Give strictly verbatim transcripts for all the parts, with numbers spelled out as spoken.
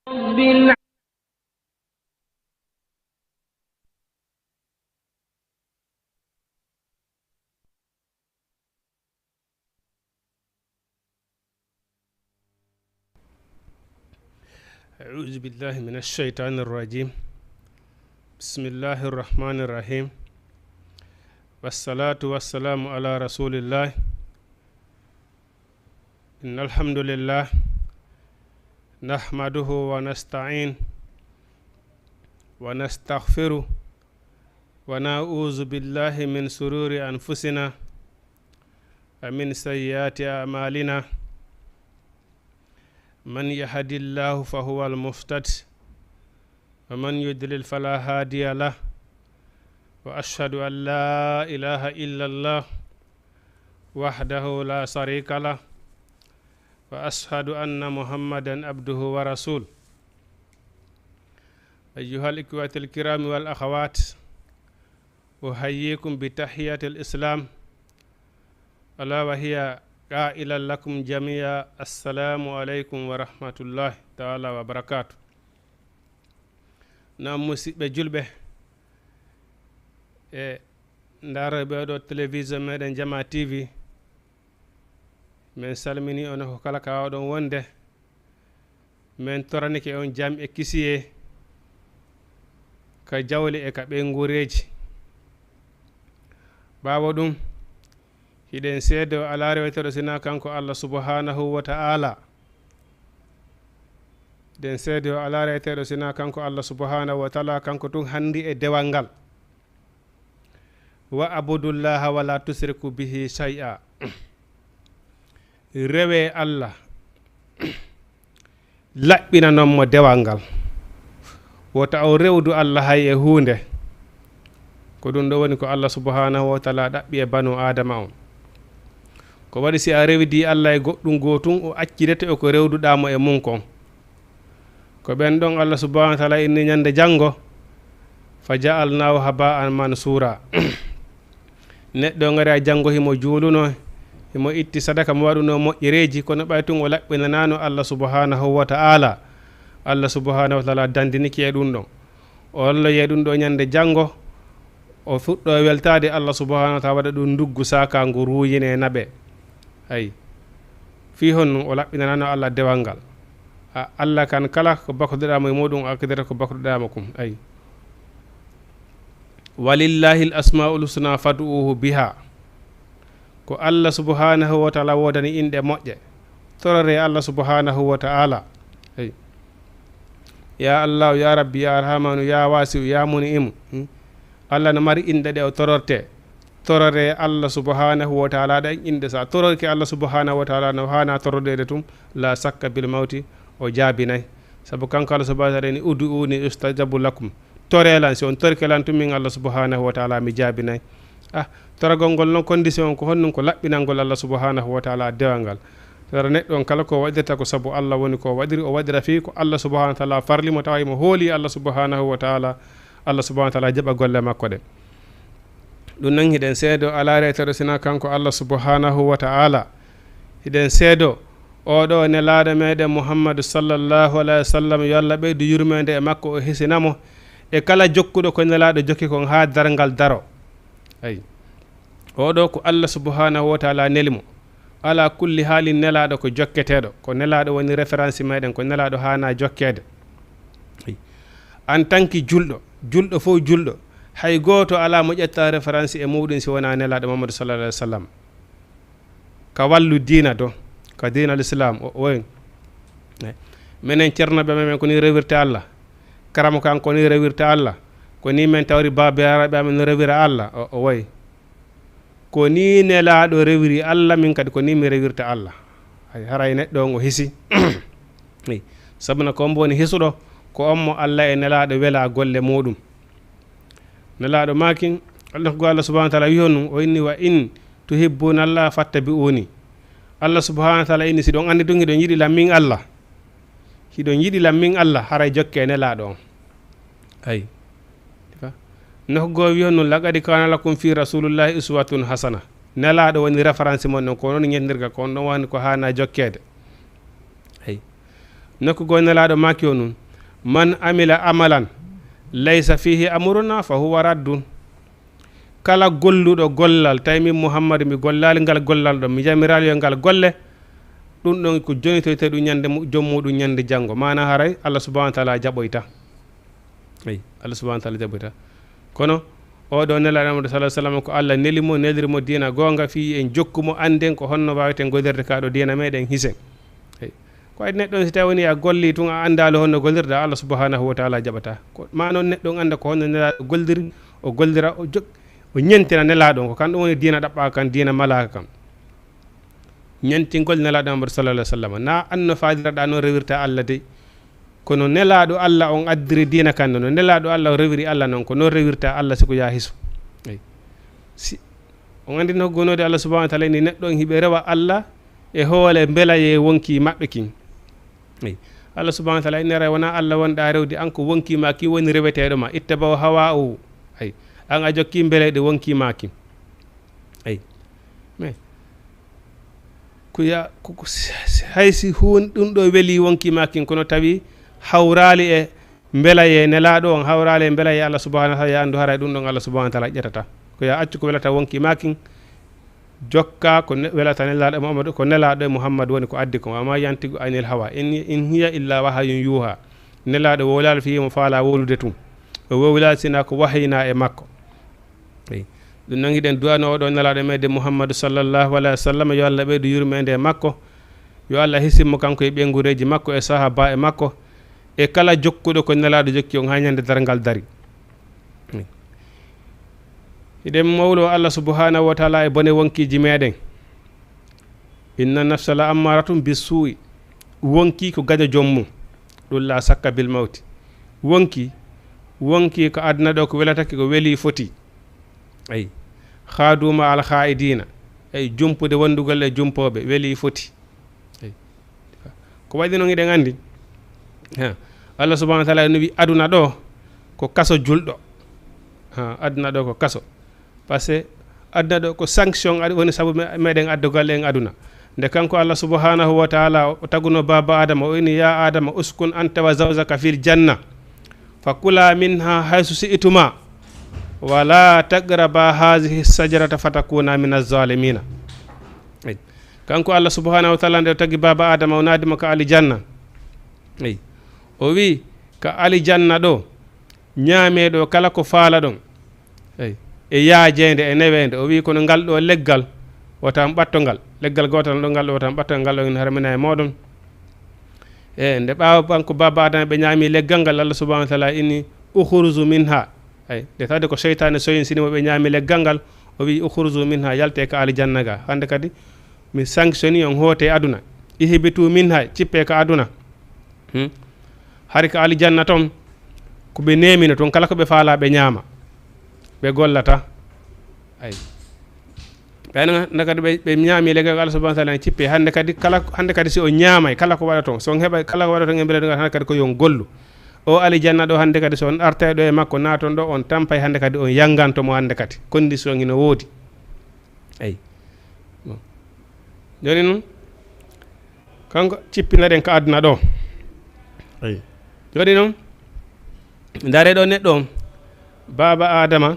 رب العالمين. أعوذ بالله من الشيطان الرجيم. بسم الله الرحمن الرحيم. والصلاة والسلام على رسول الله. إن الحمد لله نحمده ونستعين ونستغفره ونعوذ بالله من شرور أنفسنا ومن سيئات أعمالنا. من يهد الله فهو المهتد ومن يضلل فلا هادي له. وأشهد أن لا إله إلا الله وحده لا شريك له. وأشهد أن محمدا عبده ورسوله. أيها الإخوة الكرام والأخوات، أحييكم بتحية الإسلام، ألا وهي قائلا لكم جميعا: السلام عليكم ورحمة الله تعالى وبركاته. Naam, musiɓɓe julɓe e ndaarooɓe oo ɗoo télévision meɗen Jama T V, min salmini on ko kala ka oɗon wonde. Min toranike on jam e kisiyee ka jawle e ka ɓeynguureeji. Ɓaawo ɗum, hiɗen seede o alaa reweteeɗo sinaa kanko Allah subhanahu wa ta'ala. Hiɗen seede o alaa reweteeɗo sinaa kanko Allah subhanahu wa ta'ala, kanko tun hanndi e dewal ngal. Wa abudullaha wa la tusriku bihi shay'a. Rewee Allah, laɓɓinanon mo dewal ngal. Wota on rewdu Allah hay e huunde. Ko ɗum ɗoo woni ko Allah subhanahu wa ta'ala ɗaɓɓi e banu Aadama on. Ko waɗi si a rewidii Allah e goɗɗum gootun, o accidete o ko rewduɗaa mo e mun kon. Ko ɓen ɗon Allah subhanahu wa ta'ala inni ñande janngo, fa ja'alnaahu haba'an mansuura. Neɗɗo on ari a janngo himo juuluno, himo itti sadaka mo waɗuno moƴƴereeji, kono ɓay tun o laɓɓinanaano Allah subhanahu wa ta'ala. Allah subhanahu wa ta'ala dandinike e ɗum ɗon. O walloye ɗum ɗo ñande janngo, o fuɗɗo weltaade Allah subhanahu wa ta'ala, waɗa ɗum nduggu saaka ngu ruuyine naɓe. Ay. Fii honno o laɓɓinanaano Allah dewal ngal? A, Allah kan kala ko bakruɗaa mo e muɗum, o accitete ko bakruɗaa mo kum. Ay. Walillahi al-asma'ul husna fad'uhu biha. Ko Allah subhanahu wa ta'ala woodani inɗe moƴƴe. Tororee Allah subhanahu wa ta'ala. Ay. Ya Allah, ya Rabbi, ya Rahmanu, ya Wasi'u, ya Muni'imu. Hmm? Allah no mari inɗe ɗe o tororte. Tororee Allah subhanahu wa ta'ala ɗen inɗe. Sa tororke Allah subhanahu wa ta'ala no haana tororeede tun, la sakka bil mawti o jaabinay. Sabu kanko Allah subhanahu wa ta'ala ni, "Ud'uni ustajabu lakum." Toree lan, si on torike lan tun, min Allah subhanahu wa ta'ala mi jaabinay. Ah, toragol ngol non, condition on ko honɗum? Ko laɓɓinangol Allah subhanahu wa ta'ala dewal ngal. Tara neɗɗo on kala ko waɗirta ko sabu Allah woni ko waɗiri, o waɗira fii ko Allah subhanahu wa ta'ala farli mo, tawa himo hooli Allah subhanahu wa ta'ala, Allah subhanahu wa ta'ala jaɓa golle makko ɗen. Ɗum non hiɗen seedo alaa reeteeɗo sina kanko Allah subhanahu wa ta'ala. Hiɗen seedo oo ɗoo nelaaɗo meɗen Muhammadu sallallahu alayhi wa sallam, yo Allah ɓeydu yurmeende e makko, o hisina mo, e kala jokkuɗo ko nelaaɗo jokki kon haa darngal daro. Ay. Oo ɗoo ko Allah subhanahu wa ta'ala neli mo. Ala kulli haalin nelaaɗo ko jokketeeɗo, ko nelaaɗo woni référence meɗen, ko nelaaɗo haana jokkeede. Ay. En tant que julɗo, julɗo fof julɗo, hay gooto alaa mo ƴetta référence e muɗum si wonaa nelaaɗo Muhammadu sallallahu alayhi wa sallam. Ka wallu diina do, ka diina l'islam, o, o wayi. Eh, menen ceernooɓe men ko ni rewirta Allah, karamo kan ko ni rewirta Allah, ko ni men tawri baabiraaɓe amen no rewira Allah, o, o wayi. Ko ni nelaaɗo rewiri Allah, min kadi ko ni mi rewirta Allah. Ay, haray neɗɗo on o hisi. Ay, sabu na ko mbo woni hisuɗo, ko on mo Allah e nelaaɗo wela golle muɗum. Nelaaɗo maaki, Allah ko Allah subhanahu wa ta'ala wi honum, o inni, "Wa in tuhibbuna Allah fattabi'uni." Allah subhanahu wa ta'ala inni, si ɗon anndi ɗum, hiɗon yiɗi lan min Allah. Hiɗon yiɗi lan min Allah, haray jokke nelaaɗo on. Ay. Nokku goo wi honum, "Laqad kana lakum fi rasulillahi uswatun hasana." Nelaaɗo woni référence mon non, ko non ñendirga, ko on ɗon woni ko haana jokkeede. Ay. Nokku goo Nelaaɗo maaki o nun, "Man amila amalan laysa fihi amruna fa huwa raddun." Kala golluɗo gollal, tawi min Muhammadu mi gollaali ngal gollal ɗon, mi yamiraali yo ngal golle, ɗum ɗon ko jonitoyte ɗum ñande mu-, joom muɗum ñande janngo. Maana haray Allah subhanahu wa taala jaɓoyta. Eyi, Allah subhanahu wa taala jaɓoyta. Kono oɗo Nelaaɗo Muhammadu sallallahu alaihi wasallam ko Allah neli mo, neliri mo diina goonga, fii en jokku mo, annden ko honno waaweten gollirde ka ɗo diina meɗen hisen. Eyi. Ko waɗi neɗɗo on, si tawi woni a golli tun, a anndaali honno gollirɗa, Allah subhanahu wa taala jaɓata. Ko, ma noon neɗɗo on annda ko honno Nelaaɗo golliri, o gollira, o jok-, o ñentina Nelaaɗo on. Ko kan ɗum woni diina ɗaɓɓaaka kan, diina malaaka kan. Ñentingol Nelaaɗo Muhammadu sallallahu alaihi wasallam. Na anno faadiraɗa noon rewirta Allah dey. Kono Nelaaɗo Allah on addiri diina kan no. Nelaaɗo Allah o rewiri Allah noon. Ko noon rewirta Allah si ko yaa hiso. Eyi. Si, on anndi no gonoode Allah subhanahu wa taala ni neɗɗo on hiɓe rewa Allah e hoole mbelayee wonkii maɓɓe kin. Eyi. Allah subhanahu wa taala inni aray wonaa Allah wonɗa rewde an ko wonkii ma kin woni reweteeɗo ma. Ittabaw hawa o. Eyi. An a jokki mbelayɗe wonkii ma kin. Eyi. Mais, ko ya-, ko, ko si, si, hay si huun ɗum ɗo weli wonkii ma kin, kono tawi hawraali e mbelayee Nelaaɗo on, hawraali e mbelayee Allah subhanahu wa taala, ya anndu haray ɗum ɗon Allah subhanahu wa taala ƴetata. Ko ya accu ko welata wonkii ma kin, jokka ko ne-, welata Nelaaɗo Muhammadu, ko Nelaaɗo e Muhammadu woni ko addi kon. Wa ma yantiqu anil hawa. In, in hiya illa wahayun yuha. Nelaaɗo wowlaali fii mo faala wowlude tun. O wowlaali sina ko wahayinaa e makko. Eyi. Ɗum noon hiɗen du'ano oɗo Nelaaɗo meɗen Muhammadu sallallahu alaihi wasallam, yo Allah ɓeydu yurmeende e makko, yo Allah hisin mo kanko e ɓeynguureeji makko e sahaaba e makko, e kala jokkuɗo ko Nelaaɗo jokki on haa ñande darngal dari. Eyi. Hiɗen mawlo Allah subhanahu wa taala e bone wonkiiji meɗen. Inna nafsa la ammaratum bissu'i. Wonkii ko gaño joom mum. Ɗum la sakka bil mawti. Wonkii, wonkii ko aduna ɗo ko welatake ko weli foti. Eyi. Khaadu ma al khaa'idina. Eyi, jumpude wondugol e jumpooɓe weli foti. Eyi. Ko waɗi noon hiɗen anndi. Ha. Allah subhanahu wa taala no wi aduna ɗo ko kaso julɗo. Ha, aduna ɗo ko kaso. Parce que aduna ɗo ko sanction ad-, woni sabu me-, meɗen addugal en aduna. Nde kanko Allah subhanahu wa taala o taguno baaba Adama, o ini, "Ya Adama, uskun anta wa zawjaka fil janna, fa kula minha haysu si'tuma, wa la taqraba hazihi shajarata fatakuna min azzalimina." Eyi. Kanko Allah subhanahu wa taala nde o tagi baaba Adama, o naadi mo ka alijanna. Eyi. O wi, ka alijanna ɗo, ñaamee ɗo kala ko faalaɗon. Eyi. E yaajeende, e neweende. O wi, kono ngal ɗo leggal, wota on ɓatto ngal. Leggal gootal ɗo, ngal ɗo wota on ɓatto ngal, ɗo ina harmina e mooɗon. E nde ɓaawo banko baaba Adama ɓe ñaami leggal ngal, Allah subhanahu wa taala ini, "Ukhruju minha." Eyi, nde tawde ko seytaane soyinsini mo ɓe ñaami leggal ngal, o wi, "Ukhruju minha, yalte ka alijanna ga." Hannde kadi, mi sanctioni on, hoote aduna. "Ihbitu minha, cippe ka aduna." Hmm? Hari ka alijanna ton, ko ɓe neemino ton, kala ko ɓe faala ɓe ñaama. Ɓe gollata. Ay. Ɓen na kadi ɓe, ɓe ñaami leggal Allah subhanahu wa taala ne cippe. Hannde kadi kala, hannde kadi si o ñaamay, kala ko waɗa ton, so on heɓa, kala ko waɗa ton e mbele ɗum, hannde kadi ko yo on gollu. O alijanna ɗo hannde kadi so on artay ɗo e makko, naaton ɗo, on tampay hannde kadi on yannganto mo hannde kadi. Condition hino woodi. Eyi. Bon. Jooni noon, kanko cippinaɗen ka aduna ɗo. Eyi. Jooni noon, ndaare ɗo neɗɗo on, baaba Adama,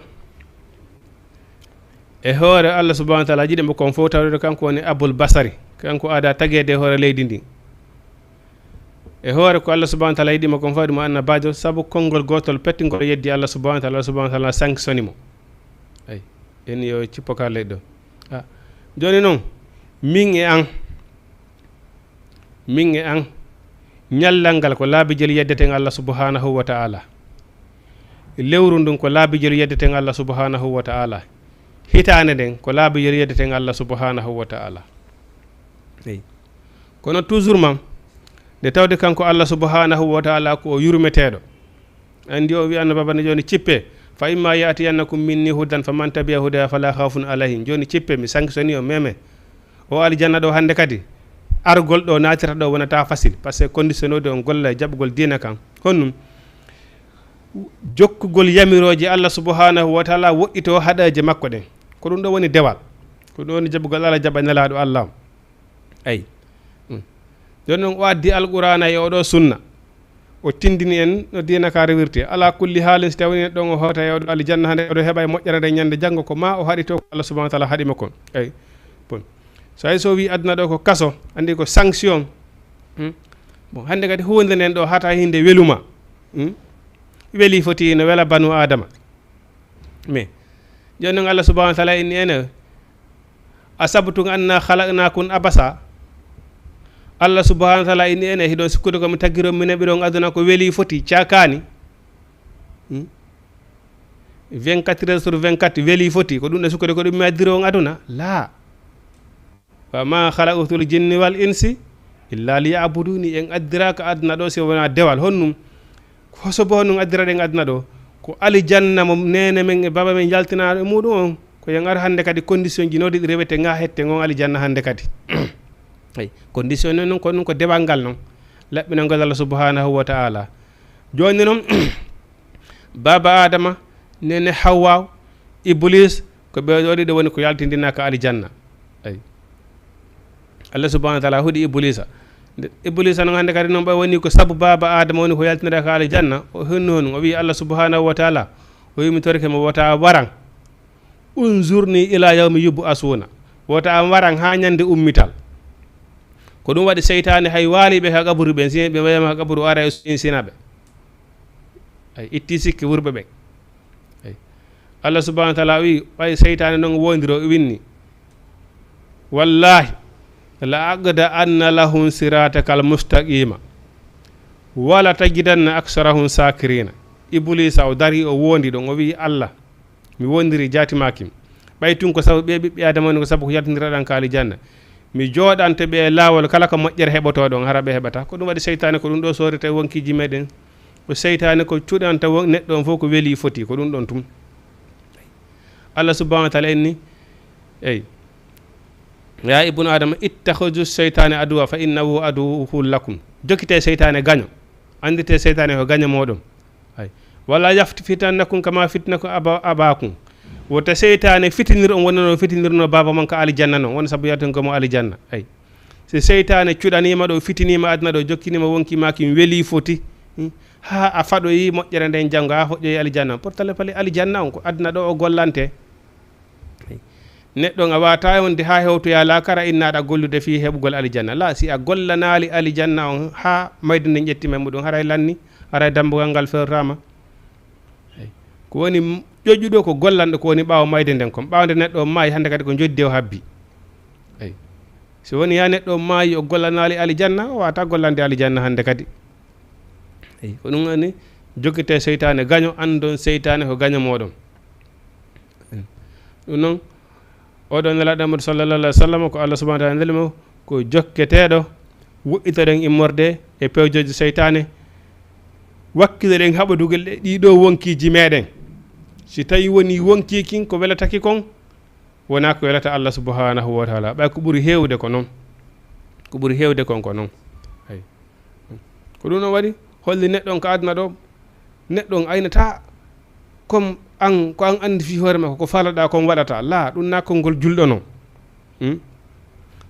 e hoore Allah subhanahu wa taala jiɗi mo kon fof tawde kanko woni Abul Basari. Kanko aada tageede e hoore leydi ndi. E hoore ko Allah subhanahu wa taala yiɗi mo kon fof, waɗi mo annabaajo, sabu konngol gootol pettingol yeddi Allah subhanahu wa taala, Allah subhanahu wa taala sanctioni mo. Eyi, en yo cippo ka leyɗo. Ah, jooni noon, min e an, min e an, ñallal ngal ko laabijel yeddeten Allah subhanahu wa taala. Lewru ndun ko laabijel yeddeten Allah subhanahu wa taala. Hitaande nden ko laabijel yeddeten Allah subhanahu wa taala. Eyi. Kono toujours man, nde tawde kanko Allah subhanahu wa taala ko o yurmeteeɗo. Anndi o wi annabaaɓe ne jooni cippe, "Fa imma ya'tiyannakum minni hudan faman tabi'a hudaya fala khawfun alayhim." Jooni cippe, mi sanctioni on, meme. O aljanna ɗo hannde kadi, argol ɗo naatira ɗo wonata facile, parce que condition o de on golla e jaɓugol diina kan. Honɗum? Jokkugol yamirooje Allah subhanahu wa taala, woɗɗito haɗaaje makko ɗen. Ko ɗum ɗo woni dewal. Ko ɗum woni jaɓugol Allah, jaɓa nelaaɗo Allah on. Ayi. Mm. Jooni noon o addi Alqur'aana e oɗo sunna. O tindini en no diina ka rewirte. Ala kulli haalin, si tawii neɗɗo on o hoota e oɗo aljanna hannde, oɗo heɓa e moƴƴere nde ñande janngo, ko ma o haɗito ko Allah subhanahu wa taala haɗi mo kon. Eyi. Bon. So hay so wii aduna ɗo ko kaso, anndi ko sanction. Hmm? Bon, hannde kadi huunde nden ɗo hata hinde weluma. Hmm? Weli foti no wela banu Adama. Mais, jooni noon Allah subhanahu wa taala inni ene, "Asabtum anna khalaqnakum abasa." Allah subhanahu wa taala inni ene, "Hiɗon sikkude ko mi taggiro mi neɓiron aduna ko weli foti, cakani?" Hmm? Vingt-quatre heures sur vingt-quatre weli foti, ko ɗum ɗo sikkude ko ɗum mi addiro on aduna? La. "Wa ma khalaqtul jinni wal insi illa liya'buduni." En addiraaka aduna ɗo si wonaa dewal. Honnum? Hoso bo honnum addiraɗen aduna ɗo? Ko alijanna mo neene men e baba men yaltinaa e muɗum on. Ko en ar hannde kadi condition ji noɗi ɗi rewete nga hette ngon alijanna hannde kadi. Eyi, condition non non ko ɗum ko dewal ngal non. Laɓɓinangol Allah subhanahu wa ta'ala. Jooni noon, baba Adama, neene Hawwa, Iblis, ko ɓe ɗo ɗiɗo woni ko yaltindinaa ka alijanna. Eyi. Allah subhanahu wa taala huɗi Iblisa. Nde Iblisa noon hannde kadi noon ɓay woni ko sabu baba Adama woni ko yaltinira ka alijanna, o hennu honum, o wi Allah subhanahu wa taala, o wi mi torike mo wota waran. "Unzurni ila yawmi yub'asuna." Wota an waran ha ñande ummital. Ko ɗum waɗi seytaane hay waaliɓe ka qaburu ɓen, si ɓe wayama ka qaburu o ara e suñsina ɓe. Ay, itti sikki wurɓe ɓen. Ay. Allah subhanahu wa taala wi, ɓay seytaane noon wondiro, o winni, "Wallahi, la aqda anna lahum siratakal mustaqima, wala tajidanna aksarahum sakirina." Iblisa o dari, o wondi ɗon, o wi, "Allah, mi wondiri jaati ma kim. Ɓay tun ko sabu ɓe ɓiɓɓe Adama woni ko sabu ko yaltindiraɗan ka alijanna. Mi jooɗante ɓe e laawol kala ko moƴƴere heɓotooɗon, hara ɓe heɓata." Ko ɗum waɗi seytaane, ko ɗum ɗo soorete wonkiji meɗen. Ko seytaane ko cuɗanta won-, neɗɗo on fof ko weli foti, ko ɗum ɗon tum. Allah subhanahu wa taala inni, eyi, "Ya ibnu Adama, ittakhudhu shaytana aduwa fa innahu aduwwun lakum." Jokkite seytaane gaño. Anndite seytaane ko gaño moɗon. Ay. "Wala yaftinannakum kama fitana aba-, abakum." Wota seytaane fitinir on wona no fitinirno baaba mon ka alijanna non. Wona sabu yalton ko mo alijanna. Ay. Si seytaane cuɗaniima ɗo, fitiniima aduna ɗo, jokkiniima wonki ma kin weli foti, hmm, haa a faɗoyi moƴƴere nden janngo, haa foƴƴoyi alijanna. Pourtant le pali alijanna on ko aduna ɗo o gollante. Neɗɗo on a waata wonde haa hewtoya laakara inna aɗa gollude fii heɓugol alijanna. La, si a gollanaali alijanna on haa mayde nden ƴettima e muɗum, haray lanni, haray dambugal ngal fertaama. Eyi. Ko woni m-, ƴoƴƴuɗo ko gollanɗo ko woni ɓaawo mayde nden kon. Ɓaawo nde neɗɗo on maayi, hannde kadi ko joddi o habbi. Eyi. Si woni yaa neɗɗo on maayi o gollanaali alijanna, o waata gollande alijanna hannde kadi. Eyi. Ko ɗum woni jokkite seytaane gaño, anndon seytaane ko gaño mooɗon. Eyi. Ɗum noon, oɗo Nelaaɗo Muhammadu sallallahu alaihi wasallam ko Allah subhanahu wa taala neli mo ko jokketeeɗo, woɗɗitoɗen immorde e pewjooji seytaane, wakkiloɗen haɓodugol e ɗii ɗoo wonkiiji meɗen. Si tawi woni wonkii kin ko welataki kon, wonaa ko welata Allah subhanahu wa taala. Ɓay ko ɓuri heewde ko non. Ko ɓuri heewde kon ko non. Eyi. Ko ɗum ɗon waɗi, holli neɗɗo on ka aduna ɗo, neɗɗo on aynataa comme an, ko an anndi fii hoore makko, ko faalaɗaa kon waɗata. Laa, ɗum naa konngol julɗo non. Hmm?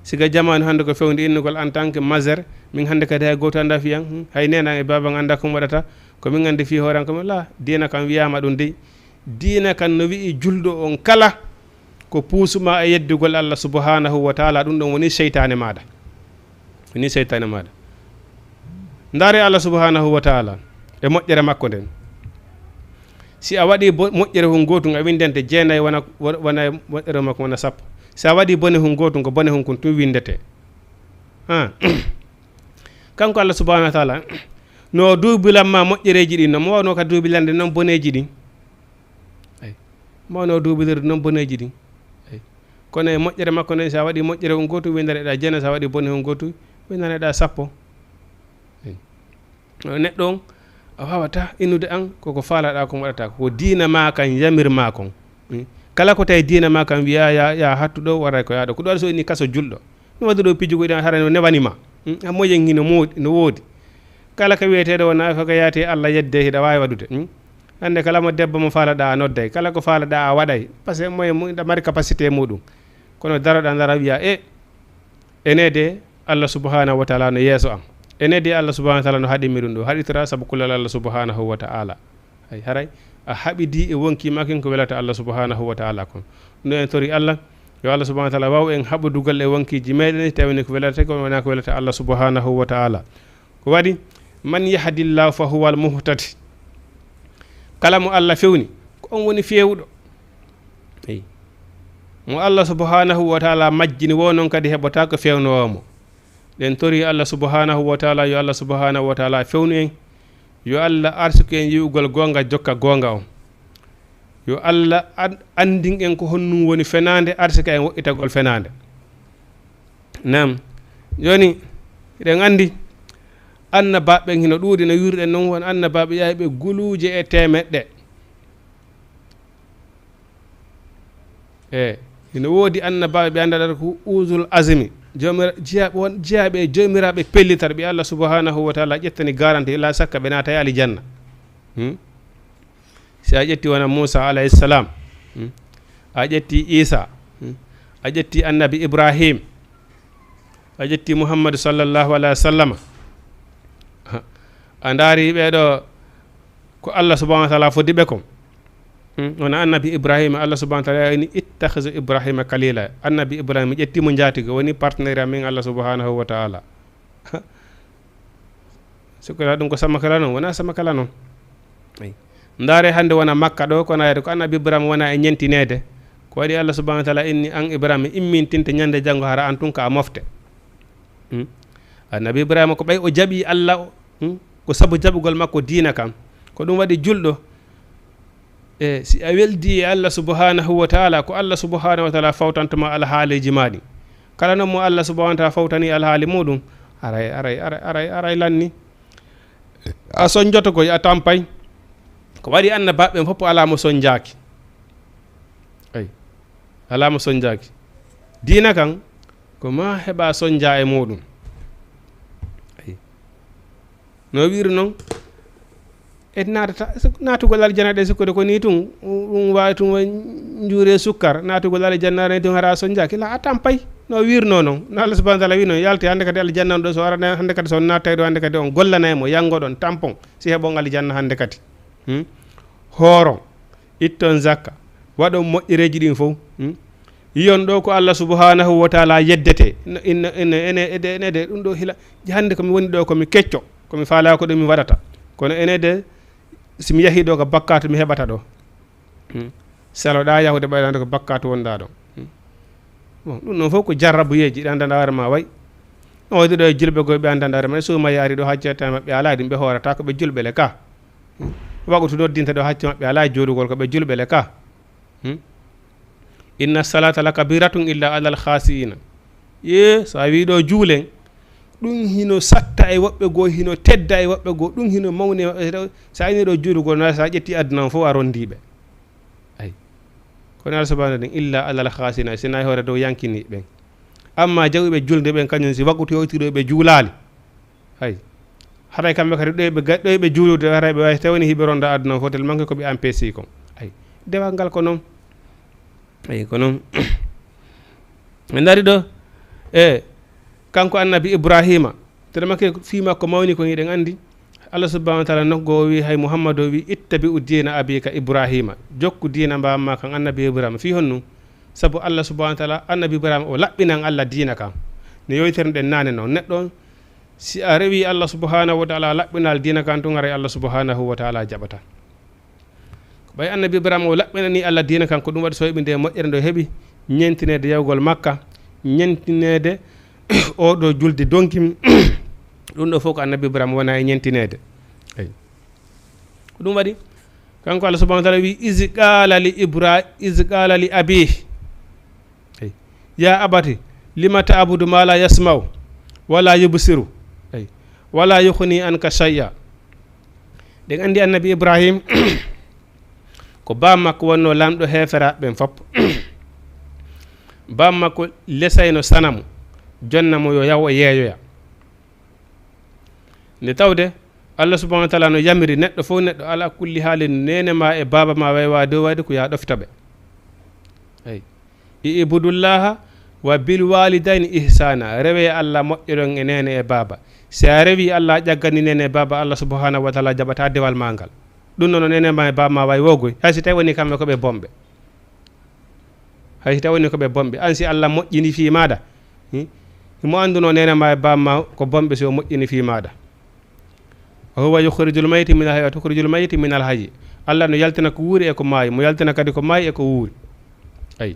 Siga jamaanu hannde ko fewndi innugol en tant que majeur, min hannde kadi hay gooto anndaa fii an, hmm? Hay neene an e baaba an anndaa ko mi waɗata, ko min anndi fii hoore an ko mi, laa, diina kan wiyaama ɗum dey. Diina kan no wi'i julɗo on kala ko puusuma e yeddugol Allah subhanahu wa taala, ɗum ɗon woni seytaane maaɗa. Woni seytaane maaɗa. Ndaare Allah subhanahu wa taala e moƴƴere makko nden. Si a waɗi bo-, moƴƴere hun gootun, a windante jeenayi wona, wona, wona moƴƴere makko wona sappo. Si a waɗi bone hun gootun, ko bone hun kun tun windete. Ha. Kanko Allah subhanahu wa taala, no duubilan ma moƴƴereeji ɗin, no mo wawno ka duubilande non boneeji ɗin. Eyi. Mawno duubilirde noon boneeji ɗin. Eyi. Kono e moƴƴere makko nden, so a waɗi moƴƴere on gootu, windaneɗaa jeena, so a waɗi bone on gootu, windaneɗaa sappo. Eyi. Neɗɗo on, a waawataa innude an koko faalaɗaa kon waɗataa ko. Ko diina maa kan yamir maa kon. Hmm. Kala ko tawi diina maa kan wiyaa, yaa, yaa hattu ɗo, waray ko yaa ɗo. Ko ɗum waɗi so inni kaso julɗo. No waɗi ɗo pijugol ɗan hara no newani ma. Hmm. A moyen hino moodi, no woodi. Kala ko wiyeteeɗo wona ko yaati Allah yedde hiɗa waawi waɗude. Hmm. Hannde kala mo debbo mo faalaɗaa a nodday, kala ko faalaɗaa a waɗay, parce que moyen mu-, ina mari capacité muɗum. Kono daroɗaa ndara wiya, e, ene de, Allah subhanahu wa taala no yeeso am. Ene de Allah subhanahu wa taala no haɗimi ɗum ɗo. Haɗitira sabu kulal Allah subhanahu wa taala. Ay, haray a haɓidi e wonki makin ko welata Allah subhanahu wa taala kon. No en tori Allah, yo Allah subhanahu wa taala waw en haɓudugal e wonkiji meɗen, tawni ko welata ko wona ko welata Allah subhanahu wa taala. Ko waɗi, man yahdillahu fa huwa al-muhtadi. Kala mo Allah fewni, ko on woni fewuɗo. Eyi. Mo Allah subhanahu wa taala majjini, wo non kadi heɓata ko fewnowo mo. Ɗen tori Allah subhanahu wa taala, yo Allah subhanahu wa taala fewnu en. Yo Allah arsuku en yi'ugol gonga, jokka gonga on. Yo Allah an-, andin en ko honnum woni fenande, arsika en woɗɗitagol fenande. Nam, joni, eɗen andi, annabaɓe hino ɗuuɗi, no wiruɗen non, won annabaɓe yaaɓe guluuje e temeɗɗe. E hino woodi annabaɓe ɓe anndaɗata ko ulul azmi, jomira-, jiyaaɓe, won jiyaaɓe e jomiraɓe pellitar ɓe Allah subhanahu wa taala ƴettani garanti, la sakka ɓe naata e aljanna. Hmm? Si a ƴetti wona Muusa alayhi salam, hmm? A ƴetti Isa, hmm? A ƴetti annabi Ibrahim, a ƴetti Muhammadu sallallahu alayhi wa sallam, a ndaari ɓeɗo ko Allah subhanahu wa taala foddi ɓe kon. Hmm? Wona annabi Ibrahima, Allah subhanahu wa taala ini, "Ittakhizu Ibrahima khalila." Annabi Ibrahima ƴetti mo njaatigo, woni partenaire amin Allah subhanahu wa taala. Sikkoɗa ɗum ko sama kala noon, wona sama kala noon. Eyi. Ndaare hannde wona Makka ɗo, kono ayde ko annabi Ibrahima wona e ñentineede. Ko waɗi Allah subhanahu wa taala inni an Ibrahima immintinte ñande janngo hara an tun ka a mofte. Hmm? Annabi Ibrahima ko ɓay o jaɓi Allah o, hmm? Ko sabu jaɓugol makko diina kan. Ko ɗum waɗi julɗo, e si a weldi e Allah subhanahu wa taala, ko Allah subhanahu wa taala fawtantoma alhaaliji ma ɗin. Kala noon mo Allah subhanahu wa taala fawtani alhaali muɗum, aray, aray, aray, aray, aray lanni. A sonjoto koy, a tampay. Ko waɗi annabaɓe ɓen fof alaa mo sonjaaki. Ay. Alaa mo sonjaaki. Diina kan, ko ma heɓa sonja e muɗum. Ay. No wiiri noon, e naatata, naatugol aljanna ɗe sikkude ko ni tun, ɗum waawi tun wa njuure sukkar, naatugol aljanna ne tun hara sonjaaki, la a tampay. No wiirno noon, no Allah subhanahu wa taala wi noon, yalti hannde kadi aljanna on ɗo, so arana hannde kadi, so nattay ɗo hannde kadi, on gollanay mo, yanngoɗon, tampon, si heɓon aljanna hannde kadi. Hmm? Hooron, itton zakka, waɗon moƴƴereeji ɗin fof. Hmm? Yiyon ɗo ko Allah subhanahu wa taala yeddete. Inna, inna, inna, ene, ede, ene de, ɗum ɗo hila, hannde ko mi woni ɗo, ko mi kecco, ko mi faala ko ɗum mi waɗata. Kono ene de, si mi yahi ɗo ko bakkaatu mi heɓata ɗo. Hmm. Saloɗa yahude ɓayrande ko bakkaatu wonɗa ɗo. Hmm. Bon, ɗum ɗon fof ko jarrabuyeeji, ɗan ɗan hoore ma way. On waɗi ɗo e julɓe goo ɓe anndan hoore ma, so ma yaari ɗo hajjata maɓɓe alaa ɗum ɓe hoorata ko ɓe julɓe le ka. Hmm. Waɗtu noddinte ɗo hacce maɓɓe alaa joɗugol ko ɓe julɓe le ka. Hmm? Inna salata la kabiratun illa alal khasiina. Ye, so a wii ɗo juulen, ɗum hino satta e woɓɓe goo, hino tedda e woɓɓe goo, ɗum hino mawni e woɓɓe goo. So a ini ɗo juulugol, na so a ƴetti aduna on fof a rondi ɓe. Ay. Kono Allah subhanahu wa taala illa alal khasiina, sina e hoore dow yankini ɓen. Amma jawɓe julde ɓen kañum si wakkati yowti ɗo ɓe juulaali. Hay. Haray kamɓe kadi ɗo ɓe ga-, ɗo ɓe juulude, haray ɓe wawi tawani hiɓe ronda aduna fof, tellement que ko ɓe empêche kon. Ay. Dewal ngal ko noon. Ay, ko noon. En dari ɗo, e, kanko annabi Ibrahima, tellement que fii makko mawni ko hiɗen andi. Allah subhanahu wa taala nokku goo o wi, hay Muhammadu o wi, "Ittabi'u diina abika Ibrahima." Jokku diina bamma kan annabi Ibrahima. Fii honnu? Sabu Allah subhanahu wa taala, annabi Ibrahima o laɓɓinan Allah diina kan. No yowiterɗen naane noon. Neɗɗo on, si a rewi Allah subhanahu wa taala laɓɓinal diina kan tun, haray Allah subhanahu wa taala jaɓata. Ko ɓay annabi Ibrahima o laɓɓinani Allah diina kan, ko ɗum waɗi so heɓi nde moƴƴere nde o heɓi, ñentineede yahugol Makka, ñentineede oo ɗo julde donki, ɗum ɗo fof ko annabi Ibrahima wona e ñentineede. Eyi. Ko ɗum waɗi, kanko Allah subhanahu wa taala wi, "Iz qala li Ibra-, iz qala li abih." Eyi. "Ya abati, lima ta'budu ma la yasma'u, wa la yubsiru, eyi, wa la yughni anka shay'a." Ɗen andi annabi Ibrahim, ko baa makko wonno lamɗo heeferaaɓe ɓen fop. Baa makko lesayno sanamu, jonna mo yo yaw o yeeyoya. Nde tawde Allah subhanahu wa taala no yamiri neɗɗo fof neɗɗo, ala kulli haalin, neene ma e baaba ma waywa dow wayde ko yaa ɗofta ɓe. Eyi. "I'budullaha Wa bil walidayni ihsana, rewe Allah moƴƴoɗon e neene e baaba. Si a rewi Allah a ƴaggani neene e baaba, Allah subhanahu wa taala jaɓata dewal ma ngal. Ɗum noon neene ma e baaba ma wawi wogoy, hay si tawi woni kamɓe ko ɓe bonɓe. Hay si tawi woni ko ɓe bonɓe, an si Allah moƴƴini fii maaɗa, hmm? Himo annduno neene ma e baaba ma ko bonɓe si o moƴƴini fii maaɗa. Wa huwa yukhrijul mayyita min al hayy, wa tukhrijul mayyita min al hayy. Allah no yaltina ko wuuri e ko maayi, mo yaltina kadi ko maayi e ko wuuri. Ay.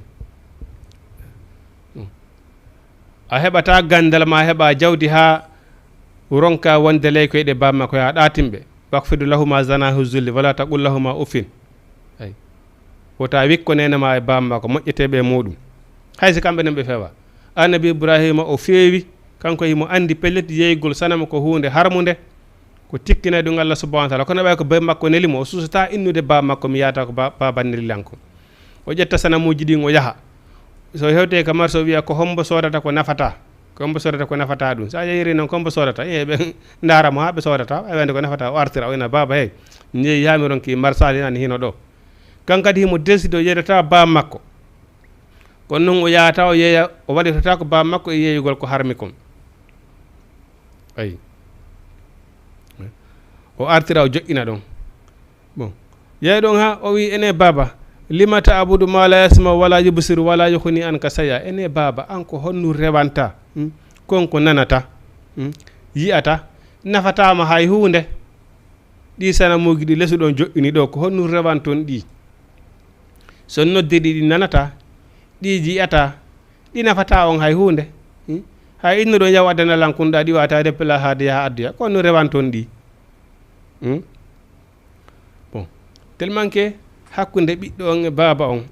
A heɓata ganndal ma heɓa jawdi haa ronka wonde ley koyɗe baaba ma, ko yaa ɗaatin ɓe. Waqfid lahuma janahu zulli wala taqul lahuma uffin. Ay. Wota wikko neene ma e baaba ma ko moƴƴeteeɓe e muuɗum. Hay si kamɓe nen ɓe feewa. Annabi Ibrahima o feewi, kanko himo anndi pellet yeeygol sanama ko huunde harmunde, ko tikkinay ɗum Allah subhanahu wa taala. Kono ɓay ko baaba makko neli mo, o susata innude baaba makko, mi yaata ko ba-, baaba neli lan ko. O ƴetta sanamuuji ɗin o yaha. So hewte ka marché o wiya ko hombo soodata ko nafata. Ko hombo soodata ko nafata ɗum. Sa yeyri noon ko hombo soodata. E ɓe ndaara mo haa ɓe soodata. Ɓay wande ko nafata o artira o ina baaba hey. Njeyi haa mi ronki marsaali nani hino ɗo. Kan kadi himo décide o yeydata baaba makko. Kono noon o yahata o yeeya, o waɗitata ko baaba makko e yeeyugol ko harmi kon. Ayi. O artira o joƴƴina ɗon. Bon. Yeeya ɗon ha o wi ene baaba, lima ta'budu ma la yasma wala yubsiru wala yughni anka shay'a. Ene baaba, an ko honnu rewanta? Hmm? Kon ko nanata? Hmm? Yi'ata? Nafataama hay huunde. Ɗi sanamuuji ɗi lesu ɗon joƴƴini ɗo, ko honnu rewanton ɗi? So noddiri ɗi nanata, ɗi ji'ata, ɗi nafata on hay huunde. Hmm? Hay inno ɗon yaw addana lan kun ɗa ɗi wata depla haade yaha adduya. Ko honnu rewanton ɗi? Hmm? Bon. Tellement que hakkunde ɓiɗɗo on e baaba on.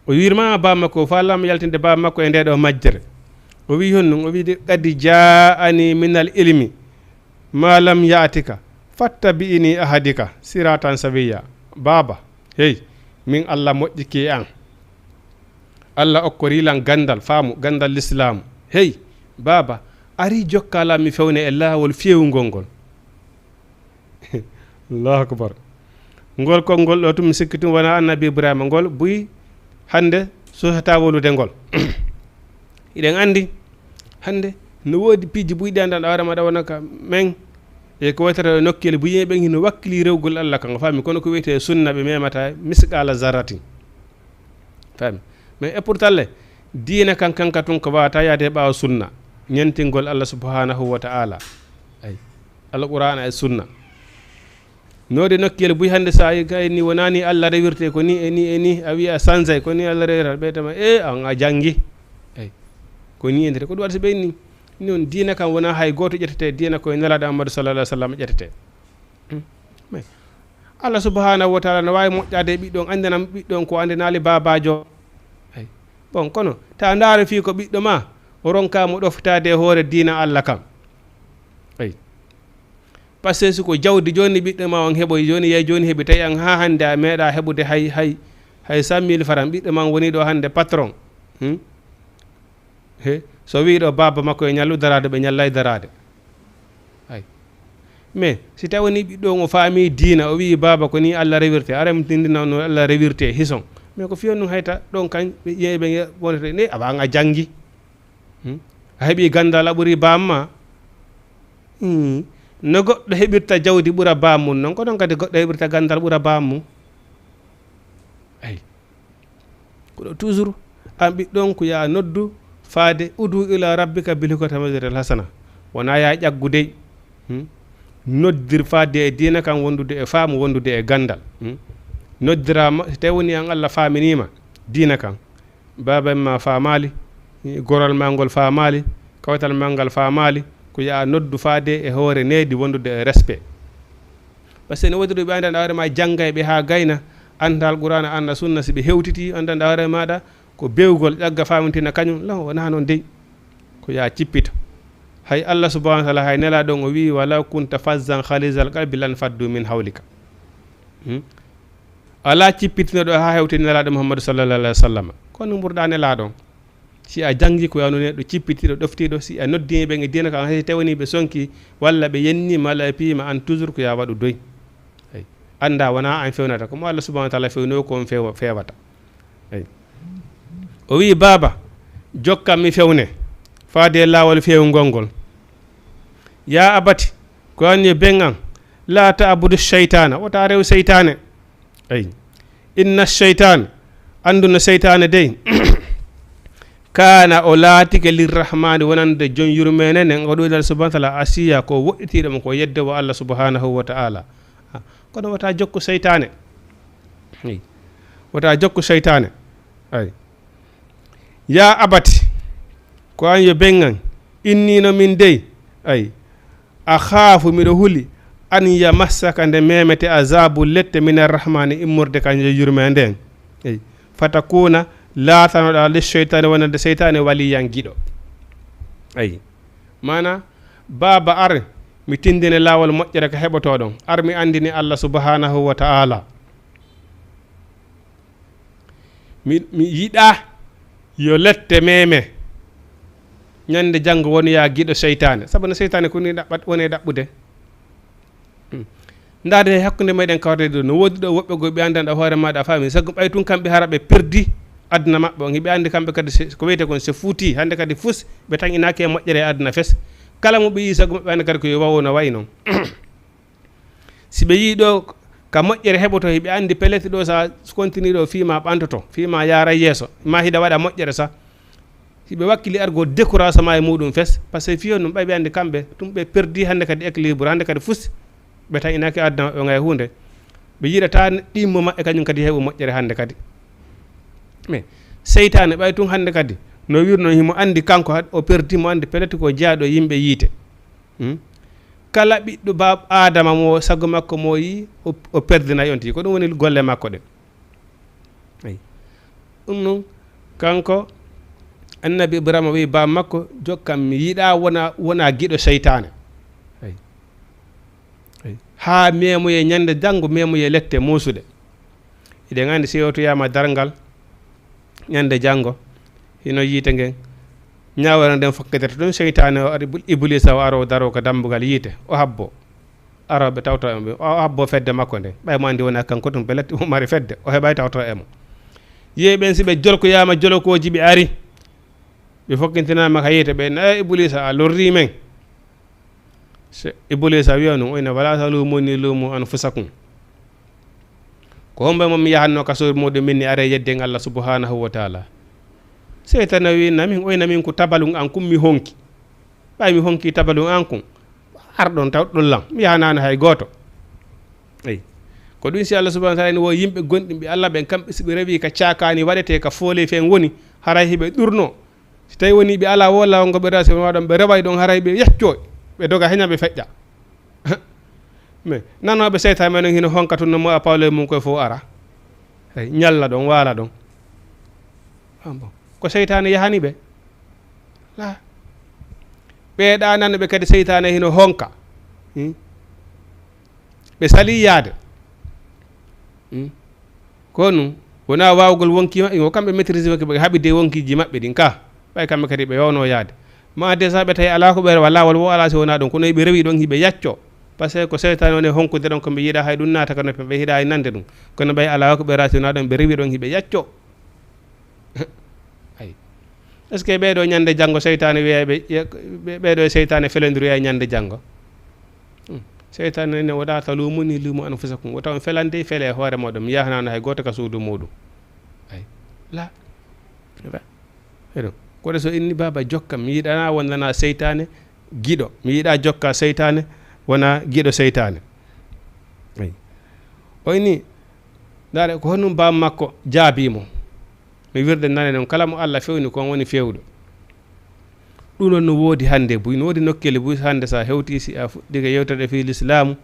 O wirma baaba makko, fa lam yaltinde baaba makko e nde ɗo majjere. O wi honnu, o wi de, qad ja'ani minal ilmi ma lam ya'tika, fattabi'ni ahdika siratan sawiyya. Baaba, hey, min Allah moƴƴiki e an. Allah okkori lan gandal, faamu, gandal lislaamu. Hey, baaba, ari jokka lan mi fewne e laawol fewungol ngol. Allahu akbar. Ngol konngol ɗo tun, mi sikki tun wona annabi Ibrahima. Ngol buy hannde sosata wolude ngol. Hiɗen anndi hannde no woodi piiji buy ɗi anndan awre maɗa wona ka men. E ko waytata nokkeeli buy yimɓe ɓen hino wakkili rewgol Allah kan, o faami, kono ko wiyetee sunna ɓe memata misqala zarratin. Faami? Mais e pourtant le, diina kan, kanka tun ko wawata yaade e ɓaawo sunna, ñentingol Allah subhanahu wa ta'ala. Ay. Alqur'ana e sunna. Noode nokkiyel buy hannde sa yi kay ni wonani Allah rewirte ko ni e ni e ni, a wiya a sansay ko ni Allah rewirta, ɓe tama, e, an a janngi. Ay. Ko ni e nder, ko ɗum waɗi so ɓe ni. Noon diina kan wona hay gooto ƴettete, diina koye Nelaaɗo Ammadu sallallahu alaihi wasallam ƴettete. Hmm. Mais Allah subhanahu wa ta'ala no waawi moƴƴaade e ɓiɗɗo on, anndanam ɓiɗɗo on ko anndanaali baabaajo. Ay. Bon, kono ta ndaaro fii ko ɓiɗɗo ma, o ronka mo ɗoftaade e hoore diina Allah kan. Ay. Parce que si ko jawdi jooni ɓiɗɗo ma on heɓoy, jooni yeey jooni heɓi, tawi an haa hannde a meeɗa heɓude hay, hay, hay cent mille francs, ɓiɗɗo ma on woni ɗo hannde patron. Hmm? He, so wii ɗo baaba makko e ñallu daraade, ɓe ñallay daraade. Ay. Mais si tawi woni ɓiɗɗo on o faami diina, o wii baaba ko ni Allah rewirte, ara mi tindina no Allah rewirte, hison. Mais ko fiyon ɗum hayta ɗon kan, ɓe ƴeeɓe wonata ne, awa an a janngi. Hmm? A heɓi ganndal a ɓuri baaba ma. Hmm. No goɗɗo heɓirta jawdi ɓura baaba mum, non ko ɗon kadi goɗɗo heɓirta ganndal ɓura baaba mum. Ay. Ko ɗo toujours an ɓiɗɗo on ko ya noddu faade udu ila rabbika bil hikmati wal maw'izatil hasana. Wona ya ƴaggu dey. Hmm? Noddir faade e diina kan wondude e faamu, wondude e ganndal. Hmm? Noddirama, so tawi woni an Allah faaminima diina kan. Baaba ma faamaali, gorol ma ngol faamaali, kawtal ma ngal faamaali, ko ya noddu faade e hoore needi wondude e respect. Parce que ne woodi ɗo ɓe anndan hoore ma janngay ɓe haa gayna, annda Alqur'aana, annda sunna, si ɓe hewtiti anndan hoore maaɗa ko bewgol ƴagga faamintina kañum, la wona noon dey. Ko ya cippito. Hay Allah subhanahu wa ta'ala hay nelaaɗo on o wi'i, "Walaw kunta fazzan khalizal qalbi lan faddu min hawlika." Hmm? Alaa cippitinoɗo haa hewti nelaaɗo Muhammadu sallallahu alaihi wasallam. Kono mburɗa nelaaɗo on. Si a janngi ko yano neɗɗo cippitiiɗo, ɗoftiiɗo, si a noddi ɓe e diina kan, hay si tawani ɓe sonki, walla ɓe yenni, malla ɓe piima, an toujours ko ya waɗu doy. Ay. Annda wona an fewnata, ko mo Allah subhanahu wa ta'ala fewno ko on fewa-, fewata. Ay. O wi'i, "Baaba, jokkam mi fewne, faade e laawol feewngol ngol. Yaa abati, ko an yo ben an, laa ta'budu shaytaana, wota rew seytaane." Ay. "Inna shaytaana, anndu no seytaane dey, kaana o laatike lirrahmaani wonande jom yurmeende nden, o ɗuɗal subhanahu wa ta'ala asiya, ko woɗɗitiiɗo mo, ko yedde wa Allah subhanahu wa ta'ala." Ha, kono wota jokku seytaane. Ay. Wota jokku seytaane. Ay. "Yaa abati, ko an yo ben an, inni no min dey, ay, a khaafu, miɗo huli, an yamassaka, nde memete, azabu lette, min arrahmani, immorde ka nde yurmeende nden. Ay, fatakuna, laatanoɗa, le sheytaani, wonande seytaane, waliyan giɗo." Ay, mana, baaba, ar mi tindine laawol moƴƴere ka heɓotoɗon, ar mi andini Allah subhanahu wa ta'ala. Mi, mi yiɗa yo lette meme. Ñande janngo won ya giɗo seytaane. Sabu no seytaane ko ni ɗaɓɓat, woni e ɗaɓɓude. Hmm. Ndaade he hakkunde meɗen kawrede ɗo, no woodi ɗo woɓɓe goo ɓe anndan ɗo hoore maɗa a faami. Sabu ɓay tun kamɓe hara ɓe perdi aduna maɓɓe on. Hiɓe anndi kamɓe kadi se, ko wiyete kon se fuuti. Hannde kadi fus ɓe tan inaaki e moƴƴere e aduna fes. Kala mo ɓe yii sabu maɓɓe annda kadi ko yo wawo no wayi non. Si ɓe yii ɗo ka moƴƴere heɓoto, hiɓe anndi pellet ɗo sa continue ɗo fii ma ɓantoto, fii ma yaara yeeso, ma hiɗa waɗa moƴƴere sa. Hiɓe wakkili argo découragement e muɗum fes, parce que fii on ɗum ɓay ɓe anndi kamɓe, ɗum ɓe perdi hannde kadi équilibre, hannde kadi fus, ɓe tan inaaki aduna maɓɓe ngay huunde. Ɓe yiɗata ɗimmo maɓɓe kañum kadi heɓo moƴƴere hannde kadi. Mais seytaane ɓay tun hannde kadi, no wirno himo anndi kanko had-, o perdi mo anndi pellet ko jeyaaɗo e yimɓe yiite. Hmm? Kala ɓiɗɗo baab Aadama mo sago makko mo yi, o, o perdinay on tigi. Ko ɗum woni golle makko ɗen. Ayi. Ɗum noon, kanko Annabi Ibrahima wi baab makko, "Jokkam, mi yiɗa wona, wona giɗo seytaane." Ayi. Ayi. Haa memoye ñande janngo, memoye lette muusuɗe. Hiɗen anndi si yewtoyaama darngal, ñande janngo, hino yiite ngen, ñaawere nden fokkidata ɗum, seytaane o ari, Ibuliisa o aro daro ka dambugal yiite, o habbo, aro ɓe tawto e mo, o habbo fedde makko nden. Ɓay mo anndi wona kanko tun, pellet mo mari fedde, o heɓay tawto e mo. Yehi ɓen si ɓe jolkoyaama jolokooji ɓe ari, ɓe fokkintinaama ka yiite, ɓe na, "Eh, Ibuliisa, a lorri men." Se Ibuliisa wiya ɗum, o ina, "Wala talumuni, lumu anfusakum." Ko hombo mo mi yahanno ka suudu muɗum min ni are yedden Allah subhanahu wa ta'ala. Seytaane wi, "Na min, o ina min ko tabalun an kum mi honki. Ɓay mi honki tabalun an kum, arɗon tawɗon lan, mi yahanano hay gooto." Eyi. Ko ɗum si Allah subhanahu wa ta'ala ina wo yimɓe gonɗinɓe Allah ɓen, kamɓe si ɓe rewi ka caakaani waɗete, ka foole fen woni, haray hiɓe ɗurno. Si tawi woni ɓe alaa wo laawol ngo ɓe rewata, si wonaa ɗon ɓe reway ɗon, haray ɓe yacco, ɓe doga heña ɓe feƴƴa. Mais nanooɓe seytaane men on hino honka tun no mo a pawle mum koye fof ara. Hey, ñalla ɗon, waala ɗon. Ah, bon. Ko seytaane yahani ɓe. La. Ɓe ɗa nanɓe kadi seytaane hino honka. Hmm? Ɓe salii yaade. Hmm? Ko ɗum wonaa waawgol wonki maɓɓe, ko kamɓe maîtrise maɓɓe, ɓe haɓide wonkiiji maɓɓe ɗin ka. Ɓay kamɓe kadi ɓe waawno yaade. Ma déjà ɓe tawi alaa ko ɓe rewa, laawol wo alaa si wonaa ɗum. Kono hiɓe rewi ɗon, hiɓe yacco. Parce que ko seytaane woni honkude ɗon, ko ɓe yiɗa hay ɗum naata ka noppi, ɓe yiɗa hay nande ɗum. Kono ɓay alaa ko ɓe rewa si wonaa ɗum, ɓe rewi ɗon, hiɓe yacco. Ay. Est-ce que ɓeeɗo ñande janngo seytaane wiya ɓe, ɓe, ɓeeɗo e seytaane felondiroya e ñande janngo? Hmm. Seytaane ne, "Wala talumuni, lumu anfusakum." Wota on felande, fele e hoore mooɗon. Mi yahanano hay gooto ka suudu muuɗum. Ay. La. Eɗo. Koɗo so inni, "Baaba, jokka, mi yiɗana wondana seytaane giɗo. Mi yiɗa jokka seytaane, wona giɗo seytaane." Ay. O inni, ndaare, ko honɗum baaba makko jaabi mo? No wirde nane non, kala mo Allah fewni, ko on woni fewɗo. Ɗum ɗon no woodi hannde buy, no woodi nokkeeli buy hannde, so a hewti, si a fuɗɗike yewtere fii lislaamu,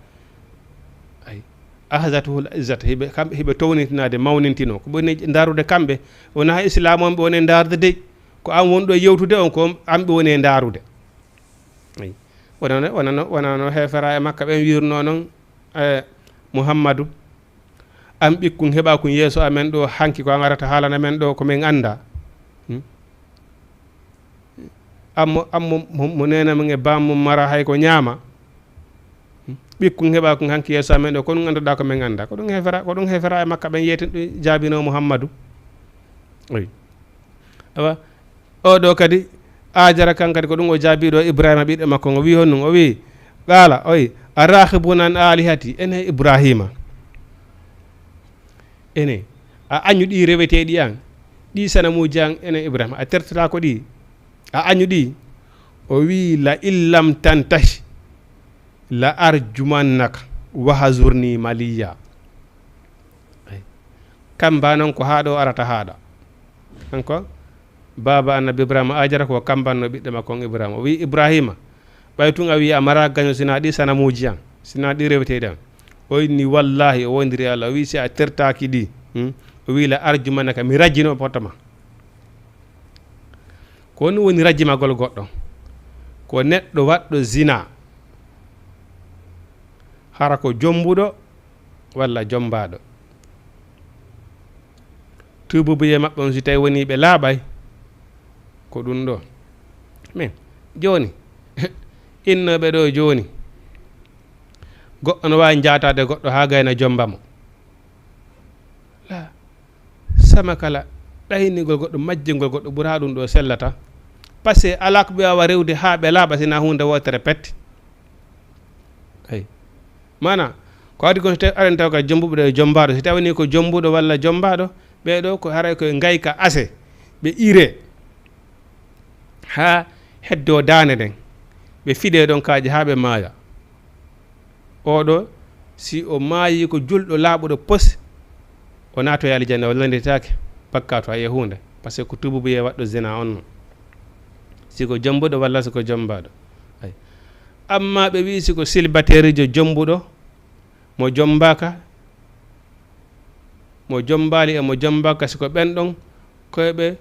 ay, ahzatuhul izzat, hiɓe, kamɓe, hiɓe townitinaade, mawnintino. Ko ɓe woni ndaarude kamɓe, wonaa islaamu on ɓe woni e ndaarde dey. Ko an wonɗo e yewtude on, ko an ɓe woni e ndaarude. Ay. Wonano, wonano, wonano heefera e Makka ɓen wirno non, e Muhammadu. An ɓikkun heɓa kun yeeso amen ɗo, hanki ko an arata haalana men ɗo ko min annda. Hmm? An mo, an mo, mo, mo neena mum e baam mum mara hay ko ñaama. Hmm? Ɓikkun heɓa kun hanki yeeso amen ɗo, ko ɗum annduɗaa ko min annda. Ko ɗum heefera, ko ɗum heefera e Makka ɓen yeetin ɗum jaabino Muhammadu. Oy. Awa, o ɗo kadi, Ajara kan kadi ko ɗum o jaabi ɗo Ibrahima ɓiɗɗo makko ngo. O wi honɗum? O wi, qala, o wi, "A raghibun an alihati?" Ene Ibrahima. Ene, a añu ɗi reweteeɗi an, ɗi sanamuuji an, ene Ibrahima, a tertata ko ɗi? A añu ɗi? O wi, "La in lam tantahi, la arjumannaka, wahjurni maliya." Ay. Kamba noon ko haa ɗo arata haaɗa. Kanko, baaba annabi Ibrahima Ajara ko kambanno ɓiɗɗo makko on Ibrahima. O wi, "Ibrahima, ɓay tun a wi a mara gaño sina ɗi sanamuuji an, sina ɗi reweteeɗi an." O inni, "Wallahi," o wondiri e Allah, o wi, "Si a tertaaki ɗi, hmm?" O wi, "La arjumannaka, mi rajjino poto ma." Ko honɗum woni rajjimagol goɗɗo? Ko neɗɗo waɗɗo zina, hara ko jombuɗo walla jombaaɗo. Tuububuye maɓɓe on, si tawi woni ɓe laaɓay, ko ɗum ɗo. Min, jooni, innooɓe ɗo jooni, goɗɗo no waawi jaataade goɗɗo haa gayna jomba mo. La, sama kala, ɗaynigol goɗɗo, majjingol goɗɗo, ɓura ɗum ɗo sellata. Parce que alaa ko ɓe waawa rewde haa ɓe laaɓa, sina huunde wootere pet. Eyi. Maana, ko adii kon, so tawi aɗa tawa ka jombuɓe ɗo e jombaaɗo, so tawi woni ko jombuɗo walla jombaaɗo, ɓee ɗo ko haray koye ngayka ase, ɓe ire haa heddoo daande nden, ɓe fidee ɗon kaaƴe haa ɓe maaya. Oɗo, si o maayi ko julɗo laaɓuɗo pos, o naatoya aljanna, o lanndirtaake bakkaatu hay e huunde, parce que ko tuububuye waɗɗo zina on non. Si ko jombuɗo walla si ko jombaaɗo. Ay. Amma ɓe wi'i si ko célibataire jo jombuɗo, mo jombaaka, mo jombaali e mo jombaaka, si ko ɓen ɗon, ko ɓe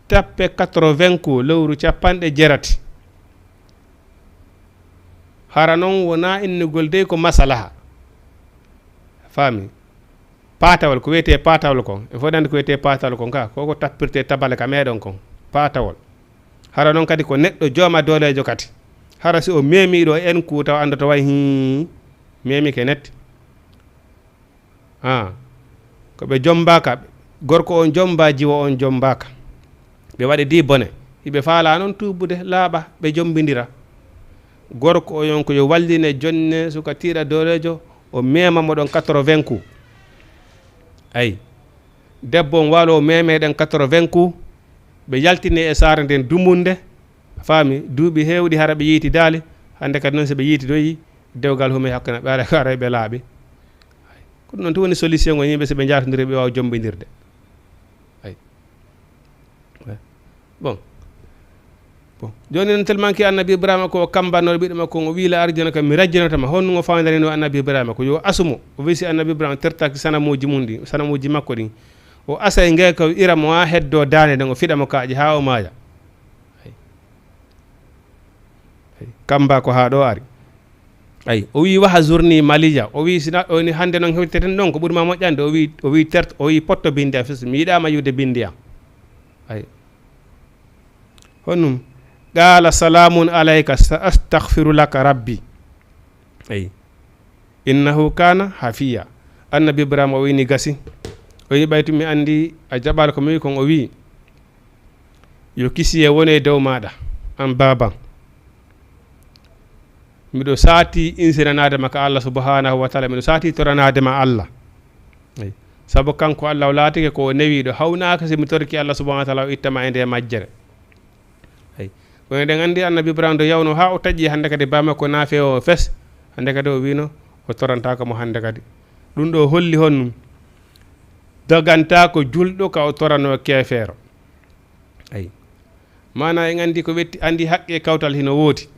tappe quatre-vingts ku, lewru capanɗe jeetati. Hara non wonaa innugol dey ko masalaha. Faami? Paatawol, ko wiyetee paatawol kon. En fof andi ko wiyetee paatawol kon ka. Ko ko tappirtee tabale ka meɗen kon. Paatawol. Hara non kadi ko neɗɗo jooma dooleejo kadi. Hara si o meemii ɗo en ku taw anndoto way hii, meemike net. Ah, ko ɓe jombaaka, gorko on jombaa, jiwo on jombaaka. Ɓe waɗi di bone. Hiɓe faalaa non tuubude, laaɓa, ɓe jombindira. Gorko o yon ko yo walline jonne suka tiiɗa dooleejo, o meema mo ɗon quatre-vingts ku. Ay. Debbo on waalo o meeme ɗen quatre-vingts ku. Ɓe yaltine e saare nden dumunde. Faami, duuɓi heewɗi hara ɓe yiiti daali. Hannde kadi non so ɓe yiiti doyi, dewgal hume hakkana ɓe ara, ara ɓe laaɓi. Ko ɗum noon tun woni solution on, yimɓe so ɓe njaatondiri ɓe waawa jombindirde. Ay. Bon. Bon. Jooni noon, tellement que annabi Ibrahima ko o kambanno ɓiɗɗo makko, o wii, "La arjumannaka, mi rajjinata ma." Honno o faandaninoo annabi Ibrahima? Ko yo asumo. O wii si annabi Ibrahima tertaki sanamuuji mum ɗin, sanamuuji makko ɗin, o asay ngee ko ira mo haa heddoo daande nden, o fiɗa mo kaaƴe haa o maaya. Ay. Ay. Kamba ko haa ɗo ari. Ay, o wii, "Wahjurni maliya." O wii, "Sina, o ni hannde noon hewteten ɗon, ko ɓuri ma moƴƴande." O wii, o wii, "Tert-, o wii, potto bindi am, fis, mi yiɗaa ma yiwde bindi am." Ay. Honum? "Qala salamun alayka, sa astaghfiru laka rabbi." Ay. "Innahu kana hafiya." Annabi Ibrahima o wii ni gasi. O wii, "Ɓay tun mi andi a jaɓaali ko mi wii kon." O wii, "Yo kisiyee wone e dow maaɗa, an baaban. Miɗo saati insiranaade ma ka Allah subhanahu wa taala, miɗo saati toranaade ma Allah." Eyi. Sabu kanko Allah o laatike ko o newiiɗo, hawnaaka si mi torki Allah subhanahu wa taala o itta ma e nde majjere. Eyi. Kono eɗen anndi annabi Ibrahima ɗo yawno haa o taƴi hannde kadi baa makko naafe o fes, hannde kadi o wiino o torantaako mo hannde kadi. Ɗum ɗo holli honɗum? Dagantaako julɗo ka o toranoo keefeero. Ayi. Maana en anndi ko wetti, anndi haqqe e kawtal hino woodi.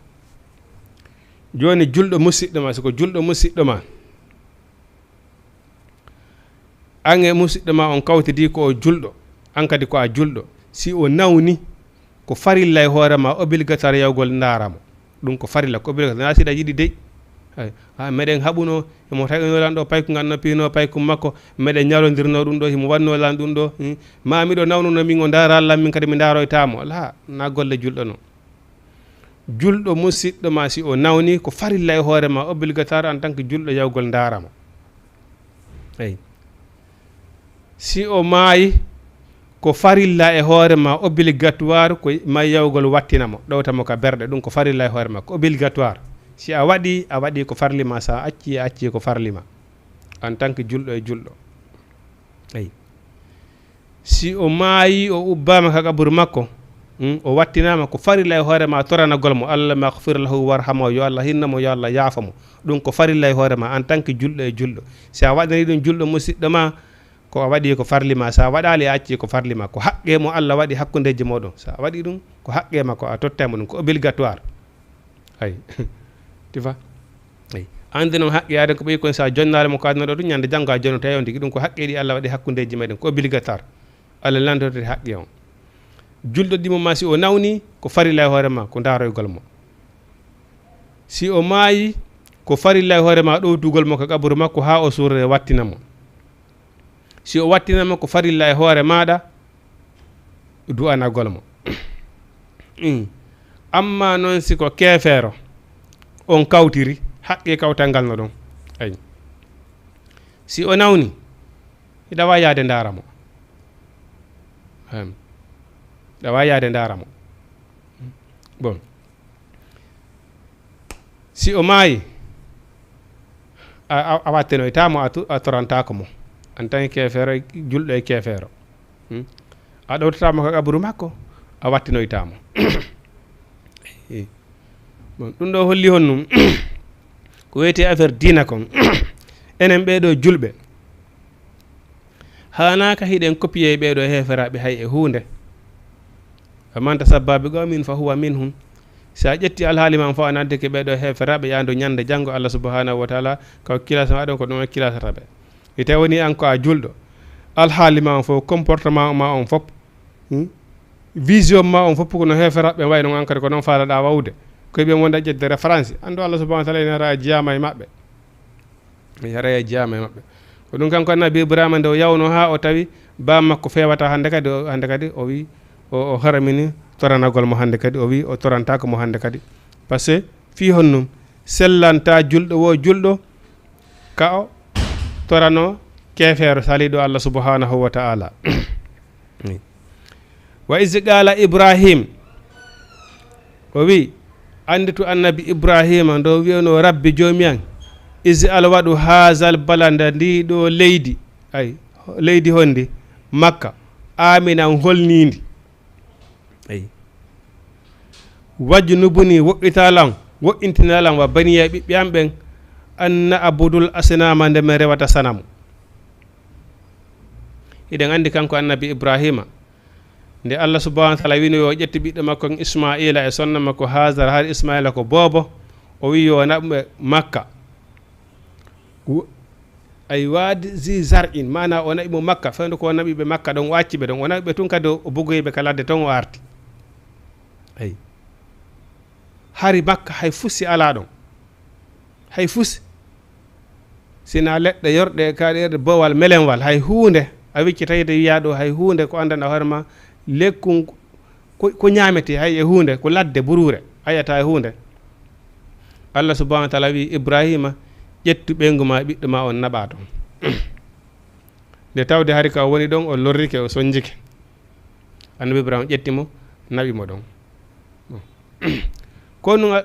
Jooni julɗo musiɗɗo ma, so ko julɗo musiɗɗo ma, an e musiɗɗo ma on kawtidi ko o julɗo, an kadi ko a julɗo. Si o nawni, ko farilla e hoore ma, obligatoire yawgol ndaara mo. Ɗum ko farilla, ko obligatoire. Na siɗa yiɗi dey. Ay, a, meɗen haɓuno, emo taƴuno lan ɗo payku ngal no piino paykum makko, meɗen ñawlondirno ɗum ɗo, himo wanno lan ɗum ɗo. Hmm. Ma miɗo nawnuno min o ndaara lan, min kadi mi ndaaroyta mo. Alaa, na golle julɗo no. Julɗo musiɗɗo ma si o nawni, ko farilla e hoore ma, obligatoire en tant que julɗo yawgol ndaara mo. Eyi. Si o maayi, Ko farilla e hoore ma, obligatoire, ko ma yawgol wattina mo, ɗowta mo ka berɗe, ɗum ko farilla e hoore ma, ko obligatoire. Si a waɗi, a waɗi ko farli ma, sa acci, a acci ko farli ma. En tant que julɗo e julɗo. Eyi. Si o maayi, o ubbaama ka qaburu makko, hmm, o wattinaama, ko farilla e hoore ma toranagol mo, "Allah maghfir lahu warhamu," yo Allah hinno mo, yo Allah yaafo mo. Ɗum ko farilla e hoore ma en tant que julɗo e julɗo. Si a waɗani ɗum julɗo musiɗɗo ma, ko a waɗi ko farli ma. Si a waɗaali, a acci ko farli ma. Ko haqqe mo Allah waɗi hakkundeji moɗon. Si a waɗi ɗum, ko haqqe ma, ko a totta mo ɗum, ko obligatoire. Ay. Tifa. Ay. Ande noon haqqe aden ko ɓeyi kon, si a jonnaali mo ko aduna ɗo ɗum, ñande janngo a jonnoto e on tigi. Ɗum ko haqqe ɗi Allah waɗi hakkundeji meɗen, ko obligatoire. Allah lanndorte haqqe on. Julɗo ɗimo ma, si o nawni, ko farilla e hoore ma, ko ndaroygol mo. Si o maayi, ko farilla e hoore ma ɗowtugol mo ka qaburu makko haa o suurre, wattina mo. Si o wattina mo, ko farilla e hoore maaɗa du'anagol mo. Mm. Amma noon si ko keefeero on kawtiri, haqqe kawtal ngal no ɗon. Ay. Si o nawni, hiɗa waawi yaade ndaara mo. Em. Hiɗa waawi yaade ndaara mo. Bon. Si o maayi, a, a, a wattinoytaa mo, a tu-, a torantaako mo. En tant que keefeero, julɗo e keefeero. Hmm? A ɗowtataa mo ka qaburu makko, a wattinoytaa mo. Eh. Bon, ɗum ɗo holli honɗum? Ko wiyetee affaire diina kon. Enen ɓee ɗoo julɓe, haanaaka hiɗen kopiyee ɓee ɗoo heeferaaɓe hay e huunde. "Faman tashabbaha bi qawmin fa huwa minhum." Si a ƴetti alhaali ma fof, a naddike ɓee ɗoo heeferaaɓe, yaandu ñande janngo Allah subhanahu wa taala, ko kilasa ma ɗon, ko ɗum kilasa taɓe. Ite woni an ko a julɗo. Alhaali ma on fof, comportement ma on fof, hmm? Vision ma on fof, ko no heeferaaɓe wayi non, an kadi ko noon faalaɗaa wawde. Ko ɓe wonda ƴetde référence. Anndu Allah subhanahu wa taala ina ara a jiyaama e maɓɓe. Yara e jiyaama e maɓɓe. Ko ɗum kanko Annabi Ibrahima nde o yawno haa o tawi baa makko feewata hannde kadi, o, hannde kadi o wi, o, o haramini toranagol mo hannde kadi, o wi o torantaako mo hannde kadi. Parce que fii honɗum sellanta julɗo wo julɗo ka o torano keefeero saliiɗo Allah subhanahu wa ta'ala. Wa iz qala Ibrahim, o wi, annditu Annabi Ibrahima ndo wi'uno, "Rabbi, Joomi an, ij'al, waɗu, haazal balada, ndi ɗo leydi," ay, leydi honndi? Makka, "aaminan, holniindi." Ay. "Wajnubni, woɗɗita lan, woɗɗintina lan, wa baniya, ɓiɓɓe am ɓen, an na'budal asnama, nde men rewata sanamu." Hiɗen anndi kanko Annabi Ibrahima, nde Allah subhanahu wa taala wino yo ƴettu ɓiɗɗo makko on Ismaila e sonna makko Hajar, hari Ismaila ko boobo, o wi yo naɓu ɓe Makka. Wo-, ay, wadi zi zar'in, maana o naɓi mo Makka, fewndo ko o naɓi ɓe Makka ɗon, o acci ɓe ɗon, o naɓi ɓe tun kadi, o bugoyi ɓe ka ladde ton, o arti. Ay. Hari Makka hay fusi alaa ɗon. Hay fusi. Sina leɗɗe yorɗe, kaɗirɗe, bowal, melenwal, hay huunde a wiccitayde wiyaa ɗo, hay huunde ko anndanɗaa hoore ma, lekkun ko, ko ñaametee, hay e huunde, ko ladde, buruure, a yi'ataa e huunde. Allah subhanahu wa taala wi Ibrahima, "Ƴettu ɓeyngu ma, ɓiɗɗo ma on naɓaa ɗon." Nde tawde hari ka o woni ɗon, o lorrike, o sonjike. Annabi Ibrahima ƴetti mo, naɓi mo ɗon. Bon. Ko ɗum a-,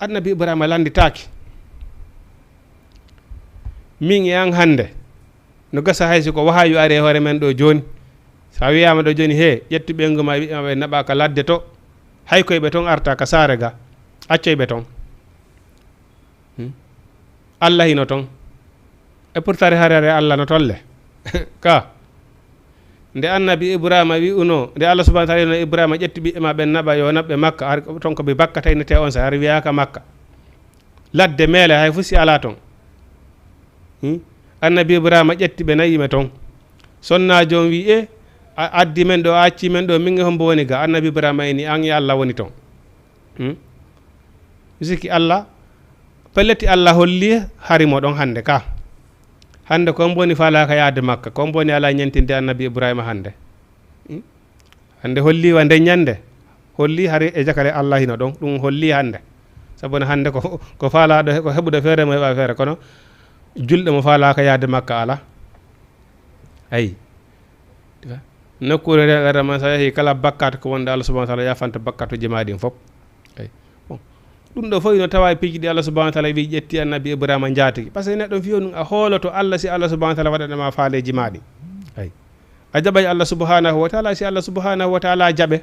Annabi Ibrahima lannditaaki. Min e an hannde, no gasa hay si ko wahayu ari e hoore men ɗo jooni. So a wiyaama ɗo jooni, "He, ƴettu ɓeyngu ma, ɓiɓɓe ma ɓe naɓaa ka ladde to." Hay koye ɓe ton arta ka saare ga, accoy ɓe ton. Hmm? Allah hino ton. E pourtare harare Allah no tolle. Ka. Nde Annabi Ibrahima wi'uno, nde Allah subhanahu wa taala wi'uno Ibrahima, "Ƴettu ɓiɓɓe ma ɓen naɓa, yo naɓ ɓe Makka," har ton ko ɓe Makka taynete on sa, har wiyaaka Makka. Ladde meele hay fusi alaa ton. Hmm? Annabi Ibrahima ƴetti ɓe nayi ɓe ton. Sonnaajo on wi, "E, a addi men ɗo, a acci men ɗo, min e hombo woni ga?" Annabi Ibrahima ini, "An e Allah woni ton." Hmm? Mi sikki Allah, pellet Allah holli hari mo ɗon hannde ka. Hannde ko on woni faalaaka yaade Makka, ko on woni alaa ñentinde Annabi Ibrahima hannde. Hmm? Hannde holli wa nde ñande, holli hari e jakale Allah hino ɗon, ɗum holli hannde. Sabu no hannde ko, ko faalaaɗo, ko heɓuɗo feere mo heɓa feere, kono julɗo mo faalaaka yaade Makka alaa. Ayi. Nokkuure reeɗa ma, so a yehii kala bakkaatu ko wonde, Allah subhanahu wa taala yafanta bakkaatuuji ma ɗin fof. Eyi. Bon. Ɗum ɗo fof ino tawa e piiji ɗi Allah subhanahu wa taala wi ƴetti annabi Ibrahima njaatigi. Par ce que neɗɗo fiyo ɗum a hooloto Allah si Allah subhanahu wa taala waɗanama faaleeji ma ɗi. Eyi. A jaɓay Allah subhanahu wa taala si Allah subhanahu wa taala jaɓe.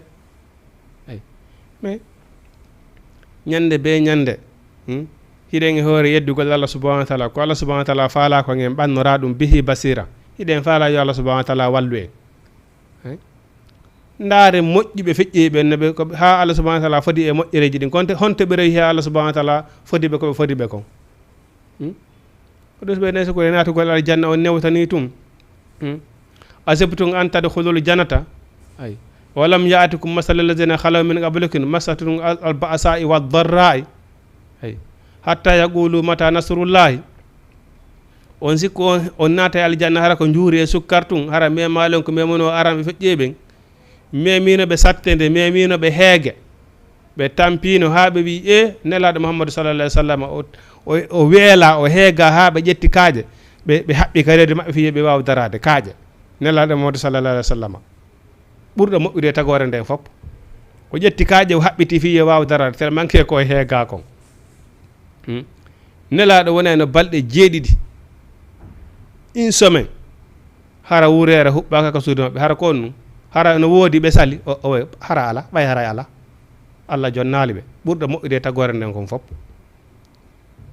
Eyi. Mais ñande be ñande, hmm, hiɗen e hoore yeddugol Allah subhanahu wa taala. Ko Allah subhanahu wa taala faala ko en ɓannoraa ɗum bihi basira. Hiɗen faala yo Allah subhanahu wa taala wallu en. Eyi. Ndaare moƴƴuɓe feƴƴiiɓe no ɓe ko haa Allah subhanahu wa taala fodi e moƴƴereeji ɗin. Konte honto ɓe rewi haa Allah subhanahu wa taala fodi ɓe ko ɓe fodi ɓe kon? Hmm? Ko ɗum ɓe ne so ko e naatugol aljanna on newtani tum. Hmm? Asibtum an tadkhulul jannata. Ay. Walam ya'tikum masalul ladhina khalaw min qablikum massathum al, al ba'sa'u wad darra'u. Ay. Hatta yaqulu mata nasrullahi. On sikku on, on naata e aljanna hara ko njuuri e sukkar tun, hara memalen ko memono aran ɓe feƴƴe ɓen. Memino ɓe sattende, memino ɓe heege. Ɓe tampino haa ɓe wi, "E, Nelaaɗo Muhammadu sallallahu alaihi wasallam, o, o, o weela, o heega haa ɓe ƴetti kaaƴe." Ɓe, ɓe haɓɓi ka reedu maɓɓe fii yo ɓe waaw daraade kaaƴe. Nelaaɗo Muhammadu sallallahu alaihi wasallam. Ɓurɗo moƴƴude e tagoore nden fof. O ƴetti kaaƴe, o haɓɓiti fii yo waaw daraade, tellement que ko o heega kon. Hmm? Nelaaɗo wonayno balɗe jeeɗiɗi. Une semaine. Hara wureere huɓɓaaka ka suudu maɓɓe. Hara ko on nun? Hara no woodi ɓe sali? O, o, hara ala, ɓay hara ala. Allah jonnaali ɓe. Ɓurɗo moƴƴude e tagoore nden kon fof.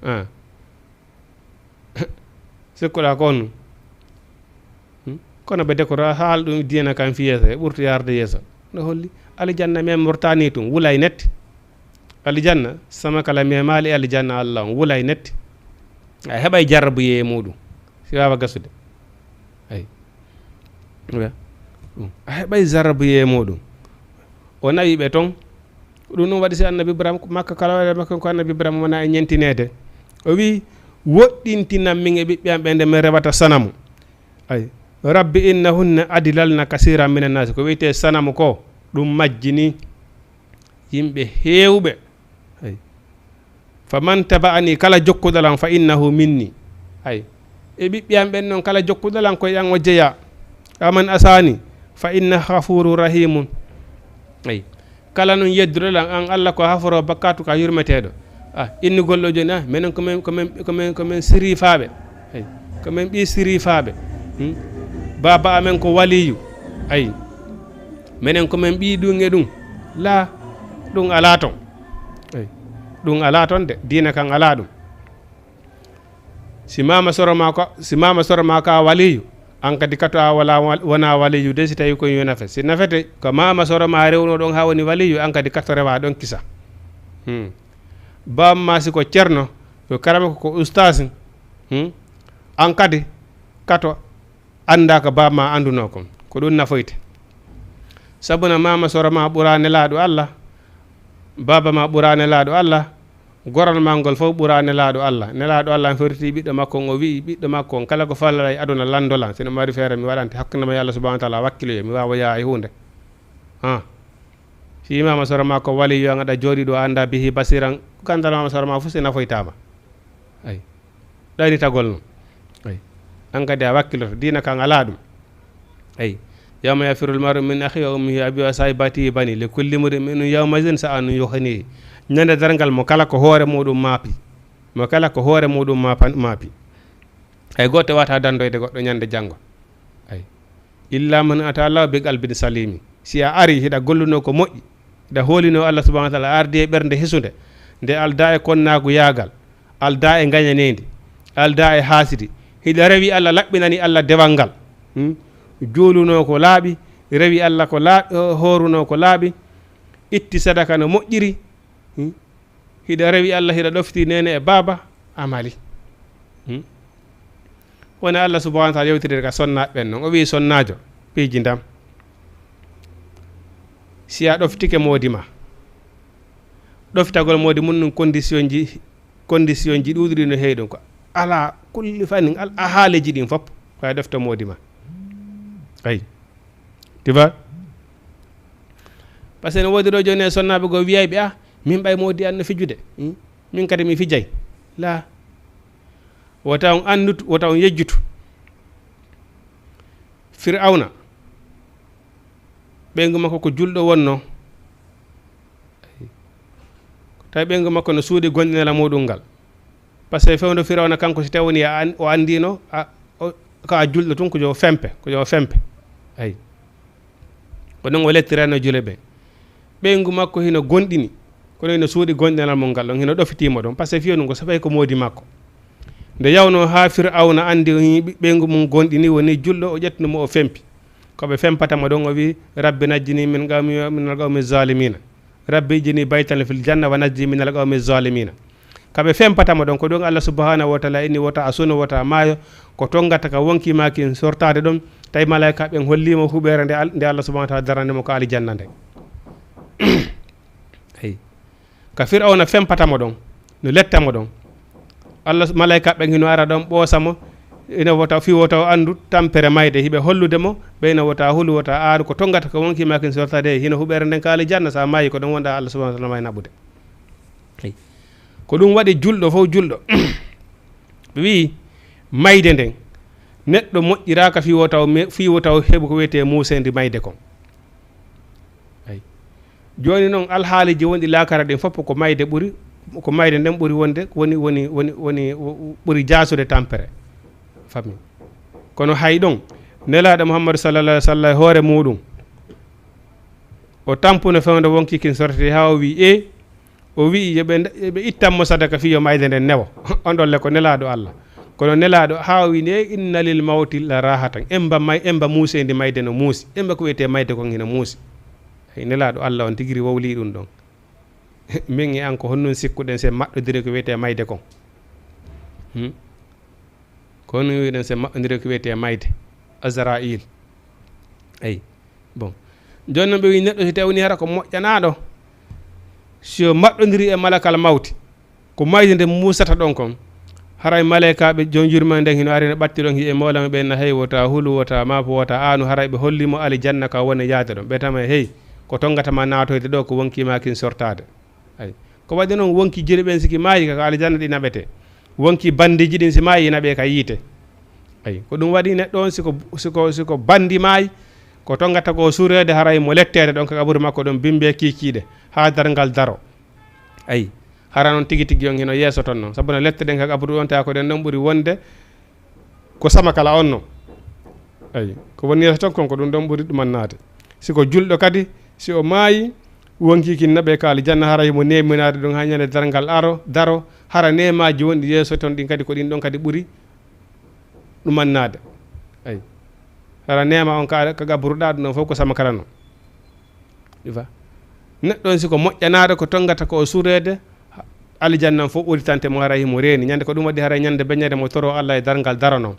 Ah. Sikkuɗaa ko on nun? Hmm? Kono ɓe dekora haala ɗum diina kan fii yeeso, e ɓurti yarde yeeso. No holli? Aljanna men murtani tun, wulay netti. Aljanna, sama kala memaali aljanna Allah on, wulay netti. A heɓay jarrabuyee e muɗum. Si waawa gasude. Ay. Ɗum. A heɓay jarrabuyee e muɗum. O nawi ɓe ton. Ɗum ɗum waɗi si annabi Ibrahima, makka kala waɗa makka ko annabi Ibrahima wona e ñentineede. O wi, "Woɗɗintinan min e ɓiɓɓe am ɓe nde min rewata sanamu." Ay. "Rabbi innahunna adlalna kasiran minan nasi." Ko wiyetee sanamu ko, ɗum majjini yimɓe heewɓe. Ay. "Faman taba'ani," kala jokkuɗo lan, "fa innahu minni." Ay. E ɓiɓɓe am ɓen non, kala jokkuɗo lan, ko e an o jeyaa. "Wa man asani, fa inna ghafurur rahimun." Ay. Kala non yedduɗo lan, an Allah ko haforo bakkatu ka yurmeteeɗo. Ah, innugol ɗo jooni, ah, menen ko men, ko men, ko men, ko men sirifaaɓe. Ay. Ko men ɓii sirifaaɓe. Hmm? Baaba amen ko waliyu. Ay. Menen ko men ɓii ɗum e ɗum. Laa, ɗum alaa ton. Ay. Ɗum alaa ton de, diina kan alaa ɗum. Si maama soro ma ko, si maama soro ma ka waliyu, an kadi kato a wala, wona waliyu de, si tawi ko yo nafe. Si nafete, ko maama soro ma rewno ɗon ha woni waliyu, an kadi kato rewa ɗon kisa. Hmm. Bamma si ko cerno, ko karama ko, ko ustaas, hmm? An kadi kato annda ko baaba ma anduno kon. Ko ɗum nafoyte. Sabuna maama soro ma ɓura nelaaɗo Allah, baaba ma ɓura nelaaɗo Allah, goral ma ngol fof ɓura nelaaɗo Allah. Nelaaɗo Allah ferti ɓiɗɗo makko on, o wi'i ɓiɗɗo makko on, "Kala ko fallalay aduna landolan, sino mari feere mi waɗante, hakkunde ma e Allah subhanahu wa taala wakkiloyo, mi waawoya e huunde." Ha. Si maama soro ma ko waliyo an aɗa jooɗi ɗo annda bihi basiran, gandal maama soro ma fof si nafoytama. Ay. Ɗaynitagol non. Ay. An kadi a wakkiloto, diina kan alaa ɗum. Ay. "Yawma yafirrul mar'u min akhihi wa ummihi wa abihi wa sahibatihi wa banihi, li kulli mri'in minhum yawma idhin sha'nun yughnihi." Ñande darngal mo kala ko hoore muɗum maapi. Mo kala ko hoore muɗum maapan-, maapi. Hay gooto wata dandoyde goɗɗo ñande janngo. Ay. "Illa man ata Allah bi qalbin salimi." Si a ari hiɗa golluno ko moƴƴi, hiɗa hoolino Allah subhanahu wa taala, a ardi e ɓernde hisunde, nde alda e konnaagu yaagal, alda e ngañanendi, alda e haasidi, hiɗa rewi Allah, laɓɓinani Allah dewal ngal. Hmm? Juuluno ko laaɓi, rewi Allah ko laaɓi, hooruno ko laaɓi, itti sadaka no moƴƴiri. Hmm? Hiɗa rewi Allah, hiɗa ɗofti neene e baaba, amali. Hmm? Wona Allah subhanahu wa taala yewtiri ka sonnaaɓe ɓen non. O wi'i, "Sonnaajo, piiji ndam. Si a ɗoftike moodi ma, ɗoftagol moodi mun nun condition ji, condition ji ɗuuɗuɗi no heewi ɗum. Ko ala kulli fannin, al-, a haaleji ɗin fof, ko a ɗofta moodi ma." Ay. Tu vois? Parce que no woodi ɗo jooni e sonnaaɓe goo wiyayɓe, "Ah, min ɓay moodi an no fijude. Hmm? Min kadi mi fijay." Laa. Wota on anndutu, wota on yejjutu. Fir'awna, Ɓeyngu makko ko julɗo wonno. Tawi ɓeyngu makko no suuɗi gonɗinal muɗum ngal. Par ce que fewndo Firawna kanko, si tawi woni a an-, o anndino, a, o, ka a julɗo tun, ko yo fempe, ko yo fempe. Ayi. Ko ɗum o lettirano jule ɓe. Ɓeyngu makko hino gonɗini, kono hino suuɗi gonɗinal mum ngal ɗon, hino ɗofitiimo ɗon, par ce que fiyo ɗum ko so fayi ko moodi makko. Nde yawno haa Firawna anndi o hii ɓi-, ɓeyngu mum gonɗini, woni julɗo, o ƴettuno mo o fempi. Ko ɓe fempata mo ɗon, o wi, "Rabbi najjini min qawmi, min al qawmi zalimina." "Rabbi ij'alni baytan fil janna wa najjini min al qawmi zalimina." Ka ɓe fempata mo ɗon, ko ɗum Allah subhanahu wa ta'ala inni wota a suno, wota a maayo, ko tongata ka wonki maakin sortaade ɗon, tawi malaika ɓen holli mo huɓeere nde Al-, nde Allah subhanahu wa ta'ala darande mo ka aljanna nde. Eyi. Ka Firawna fempata mo ɗon, no letta mo ɗon. Allah, malaika ɓen hino ara ɗon ɓoosa mo, ina wota, fii wota o anndu tampere mayde, hiɓe hollude mo, ɓe ina wota hulu, wota aaru, ko tongata ko wonki maakin sortaade, hino huɓeere nden ka aljanna, sa maayi ko ɗon wonɗa, Allah subhanahu wa ta'ala may naɓude. Eyi. Ko ɗum waɗi julɗo fof julɗo. Ɓe wi'i, mayde nden, neɗɗo moƴƴiraaka fii wota o me-, fii wota o heɓu ko wiyetee muuseendi mayde kon. Eyi. Jooni noon, alhaaliji wonɗi laakara ɗin fof ko mayde ɓuri, ko mayde nden ɓuri wonde, woni, woni, woni, woni, ɓuri jaasude tampere. Fami. Kono hay ɗon, Nelaaɗo Muhammadu sallallahu alaihi wasallam e hoore muuɗum, o tampuno fewndo wonki kin sortete haa o wi'i, "E," o wi'i, "Yo ɓe nda-, yo ɓe ittan mo sadaka fii yo mayde nden newo." On ɗon le ko Nelaaɗo Allah. Kono Nelaaɗo haa o wi'i, "E, inna lil mawti la rahatan." Emba may-, emba muuseendi mayde no muusi. Emba ko wiyetee mayde kon hino muusi. Hay Nelaaɗo Allah on tigiri wowli ɗum ɗon. Min e an ko honɗum sikkuɗen si en maɗɗodiri ko wiyetee mayde kon? Hmm? Ko honɗum wi'uɗen si en maɗɗodiri ko wiyetee mayde? Azrail. Eyi. Bon. Jooni noon ɓe wi'i neɗɗo si tawi woni hara ko moƴƴanaaɗo, si o maɗɗodiri e malakal mawti, ko mayde nde muusata ɗon kon, haray malaykaaɓe jom yurmeende nden hino ari no ɓatti ɗon, hi'e moolama ɓe na, "Hey, wota hulu, wota maafu, wota aanu," haray ɓe holli mo alijanna ka woni yaade ɗon. Ɓe tama, "Hey, ko tongata ma naatoyde ɗo, ko wonki ma kin sortaade." Ay. Ko waɗi noon wonki jiri ɓen siki maayi ka alijanna ɗi naɓete. Wonki bandiiji ɗin si maayi naɓe ka yiite. Ay. Ko ɗum waɗi neɗɗo on siko, siko, siko bandi maayi, ko tongata ko sureede haray mo letteede ɗon ka qaburu makko ɗon bimbe kiikiiɗe haa darngal daro. Ay. Hara noon tigi tigi on hino yeeso ton noon. Sabu no lette ɗen ka qaburu ɗon tawa ko ɗen ɗon ɓuri wonde ko sama kala on non. Eyi, ko woni yeeso ton kon, ko ɗum ɗon ɓuri ɗumannaade. Si ko julɗo kadi, si o maayi, wonki kin naɓe ka aljanna, haray himo neeminaade ɗum haa ñande darngal aro, daro, hara neemaaji wonɗi yeeso ton ɗin kadi, ko ɗin ɗon kadi ɓuri ɗumannaade. Eyi. Hara neema on ka, ka gaburuɗaa ɗum ɗon fof ko sama kala non. Ɗi fa. Neɗɗo on si ko moƴƴanaaɗo, ko tongata ko o sureede, aljanna fof uritante mo, haray himo reeni. Ñande ko ɗum waɗi haray ñande beñere mo toro Allah e darngal daro non.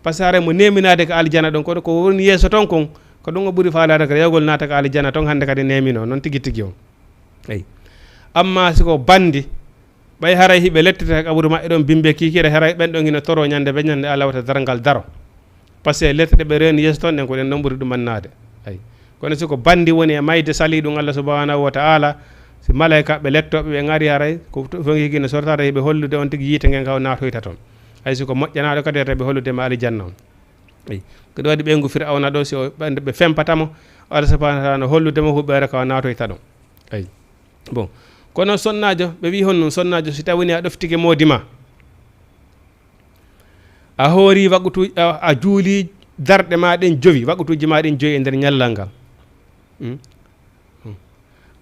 Par ce que haray mo neeminaade ko aljanna ɗon, kono ko woni yeeso ton kon, ko ɗum o ɓuri faalaade ko rewgol naata ko aljanna ton hannde kadi neemino, noon tigi tigi on. Eyi. Amma si ko bandi, ɓay haray hiɓe lettete e qaburu maɓɓe ɗon bimbe kiikiiɗe, haray ɓen ɗon hino toro ñande beñere nde Allah wata darngal daro. Par ce que lette ɗe ɓe reeni yeeso ton ɗen, ko ɗen ɗon ɓuri ɗumannaade. Ay. Kono si ko bandi woni e mayde sali ɗum Allah subhanahu wa ta'ala, si malaykaaɓe lettooɓe ɓe ngari haray, ko to-, fof higi no sortaade, hiɓe hollude on tigi yiite ngen ka o naatoyta ton. Ay, si ko moƴƴanaaɗo kadi, haray ɓe hollude ma alijanna on. Ay. Ko ɗum waɗi ɓeyngu Firawna ɗo, si o ɓe, ɓe fempata mo, Allah subhanahu wa ta'ala no hollude mo huɓeere ka o naatoyta ɗon. Ay. Bon. Kono sonnaajo, ɓe wi'i honɗum sonnaajo, si tawii ni a ɗoftike moodi ma, a hoori waqutu, a, a juuli darɗe ma ɗen jowi, waqutuuji ma ɗin jowi e nder ñallal ngal. Hmm? Hmm.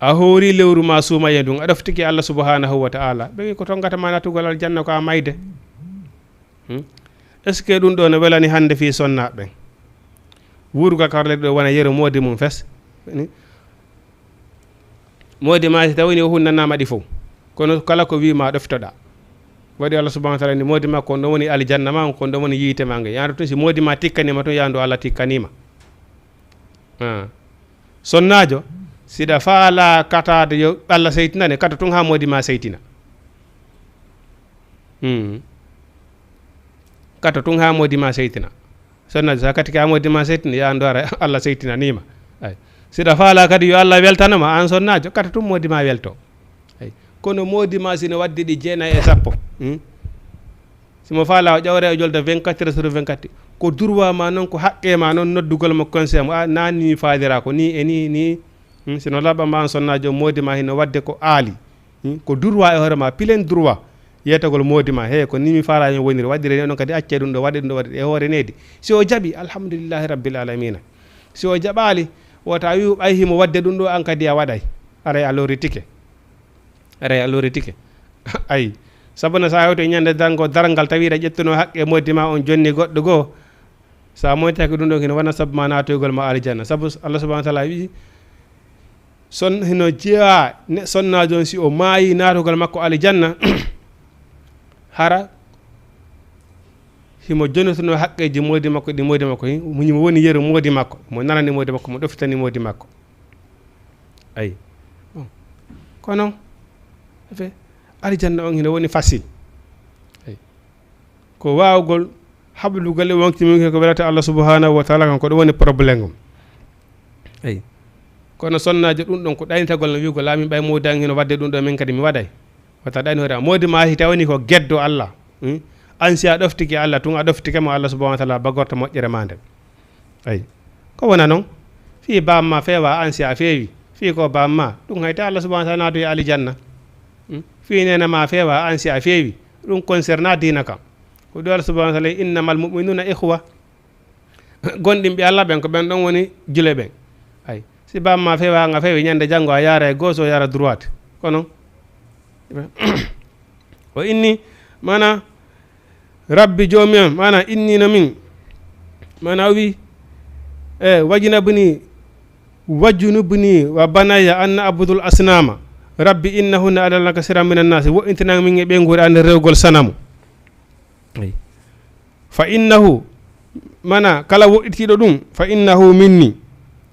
A hoori lewru ma suumaye ndun, a ɗoftike Allah subhanahu wa ta'ala. Ɓe wi'i ko tongata ma natugol aljanna ko a mayde. Hmm? Est ce que ɗum ɗo no welani hannde fii sonnaaɓe ɓen? Wuuruka karle ɗo wona yeru moodi mum fes. Ni? Moodi ma si tawii ni o hunnanaama ɗi fof. Kono kala ko wii ma ɗoftoɗaa. Waɗi Allah subhanahu wa ta'ala ni moodi ma ko ɗon woni aljanna ma, ko ɗon woni yiite ma nge. Yaandu tun si moodi ma tikkaniima tun yaandu Allah tikkaniima. Ah. Sonnaajo, siɗa faalaa kataade yo Allah seytinane, kato tun haa moodi ma seytina. Hmm. Kato tun haa moodi ma seytina. Sonnaajo, sa katike haa moodi ma seytina, yaandu ara Allah seytinaniima. Ay. Siɗa faalaa kadi yo Allah weltano ma, aan sonnaajo, kato tun moodi ma welto. Ay. Kono moodi ma sino waddi ɗi jeenayi e sappo. Hmm? Si mo faalaa o ƴawre o jolda vingt-quatre heures sur vingt-quatre. Ko droit ma noon, ko haqqe ma noon, noddugol mo conseil mo, "A, naan ni mi faalira ko ni e ni, ni." Hmm, sino laɓɓa ma an sonnaajo, moodi ma hino waɗde ko aali. Hmm, ko droit e hoore ma, plein droit. Yeetagol moodi ma, "He, ko ni mi faala mi woniri, waɗire ni, onon kadi accee ɗum ɗo, waɗe ɗum ɗo, waɗe e hoore needi." Si o jaɓi, alhamdulillahi rabbil alamina. Si o jaɓaali, wota wi'u ɓay himo waɗde ɗum ɗo, an kadi a waɗay. Aray a loritike. Aray a loritike. Ayi. Sabu no sa hewto e ñande darngo, darngal tawi hiɗa ƴettuno haqqe moodi ma on jonni goɗɗo goo. Sa moytaki ɗum ɗon, hino wona sabu ma naatoygol ma aljanna. Sabu Allah subhanahu wa taala wi'i, son-, hino jeyaa ne-, sonnaajo on, si o maayi naatugol makko aljanna, hara himo jonnutuno haqqeeji moodi makko, ɗi moodi makko, hi-, himo woni yeru moodi makko, mo nanani moodi makko, mo ɗoftani moodi makko. Ayi. Bon. Kono, fe-, aljanna on hino woni facile. Ayi. Ko waawgol haɓlugol e wonkii mum ko welata Allah subhanahu wa taala, kan ko ɗum woni problème on. Eyi. Kono sonnaajo ɗum ɗon ko ɗaynitagol no wi'ugol, "Laamin ɓay moodi an hino waɗde ɗum ɗo, min kadi mi waɗay." Wata ɗayni hoore ma. Moodi ma si tawani ko geddo Allah. Hmm? An si a ɗoftike Allah tun, a ɗoftike mo, Allah subhanahu wa taala bagorta moƴƴere ma nden. Ayi. Ko wona non? Fii bamma feewa, an si a feewi. Fii ko bamma, ɗum hayte Allah subhanahu wa taala naatoyi aljanna. Hmm? Fii nene ma feewa, an si a feewi. Ɗum concerna diina kan. Ko ɗum Allah subhanahu wa taala, "Innamal mu'minuna ikhwa." Gonɗinɓe Allah ɓen ko ɓen ɗon woni jule ɓen. Ay, si bamma feewa, nga feewi, ñande janngo a yaara e gauche, o yaara droite. Ko non. O inni, mana, "Rabbi joomi am," mana, "inni no min," mana, o wi, e, "wajinabni, wajunubni wa banayya an na'budul asnama. Rabbi innahunna adlalna kasiran minan nasi." Wo'intinan min e ɓeynguure an rewgol sanamu. Ay. "Fa innahu," mana, kala woɗɗitiiɗo ɗum, "fa innahu minni."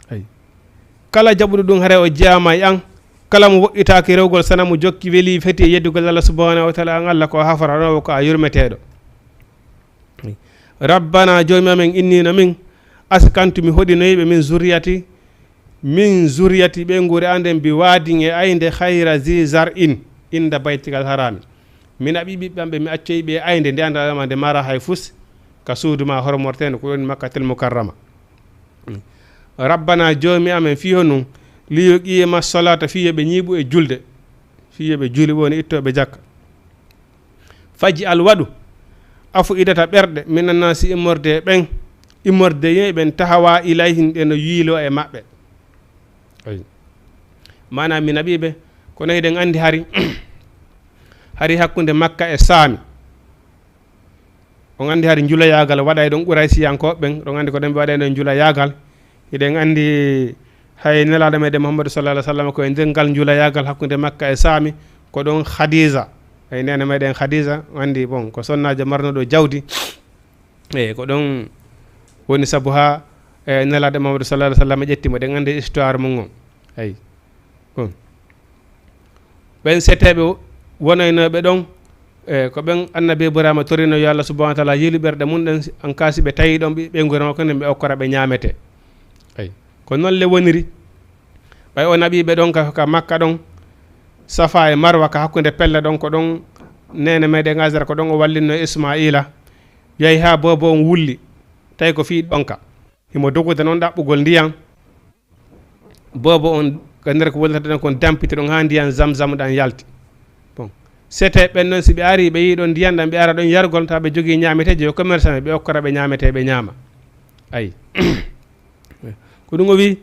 Ay. Kala jaɓuɗo ɗum, haray o jeyaama e an. Kala mo woɗɗitaaki rewgol sanamu, jokki, weli, feti e yeddugol Allah subhanahu wa taala, an Allah ko a haforanoowo, ko a yurmeteeɗo. Ay. "Rabbana," joomi amen, "inni no min, askantu, mi hoɗinoyi ɓe, min zurriyati, min zurriyati, ɓeynguure an nden, bi waadin, e aynde, khayra zi zar'in, inda baytikal harami. Mi naɓi ɓiɓɓe am ɓe, mi accoyi ɓe e aynde nde anndaa ma nde mara hay fus, ka suudu ma hormorteende, ko ɗon Makkatul Mukarrama. Rabbana, joomi amen, fii honum? Li yuqima salata, fii yo ɓe ñiiɓu e julde, fii yo ɓe juuli, woni ittooɓe jakka. Faj'al, waɗu, af'idata, ɓerɗe, minan naasi, immorde e ɓen, immorde e ɓen, tahawa ilayhim, ɗe no yiiloo e maɓɓe." Ayi. Maanaam, mi naɓi ɓe, kono hiɗen anndi hari, hari hakkunde Makka e Saami, on anndi hari njulayaagal waɗay ɗon Quraysiyankooɓe ɓen, ɗon anndi ko ɗon ɓe waɗay ɗon njulayaagal. Hiɗen anndi hay Nelaaɗo meɗen Muhammadu sallallahu alaihi wasallam ko e nder ngal njulayaagal hakkunde Makka e Saami, ko ɗon Khadija, hay neene meɗen Khadija, on anndi, bon, ko sonnaajo marnuɗo jawdi. Eyi, ko ɗon woni sabu haa, e, Nelaaɗo Muhammadu sallallahu alaihi wasallam ƴetti mo, ɗen anndi histoire mum on. Eyi. Bon. Ɓen seteeɓe wonaynooɓe ɗon, e, ko ɓen Annabi Ibrahima torino yo Allah subhanahu wa taala yiilu ɓerɗe mum ɗen, an kaa si ɓe tawi ɗon ɓe, ɓe ngura makko nden, ɓe okkora ɓe ñaamete. Eyi. Ko non le woniri. Ɓay o naɓi ɓe ɗon ka, ka Makka ɗon, Safa e Marwa, ka hakkunde pelle ɗon, ko ɗon neene meɗen Hajara, ko ɗon o wallinno Ismaila. Yahi haa boobo on wulli, tawi ko fii ɗon ka. Himo dogude non ɗaɓɓugol ndiyan. Boobo on, ka nder ko wonata ɗon kon, dampiti ɗon haa ndiyan Zamzam ɗan yalti. Bon. Sete ɓen non, si ɓe ari, ɓe yii ɗon ndiyan ɗan, ɓe ara ɗon yargol, tawa ɓe jogii ñaameteeji, yo commerçant ɓe, ɓe okkora ɓe ñaamete, ɓe ñaama. Ayi. Ko ɗum o wi,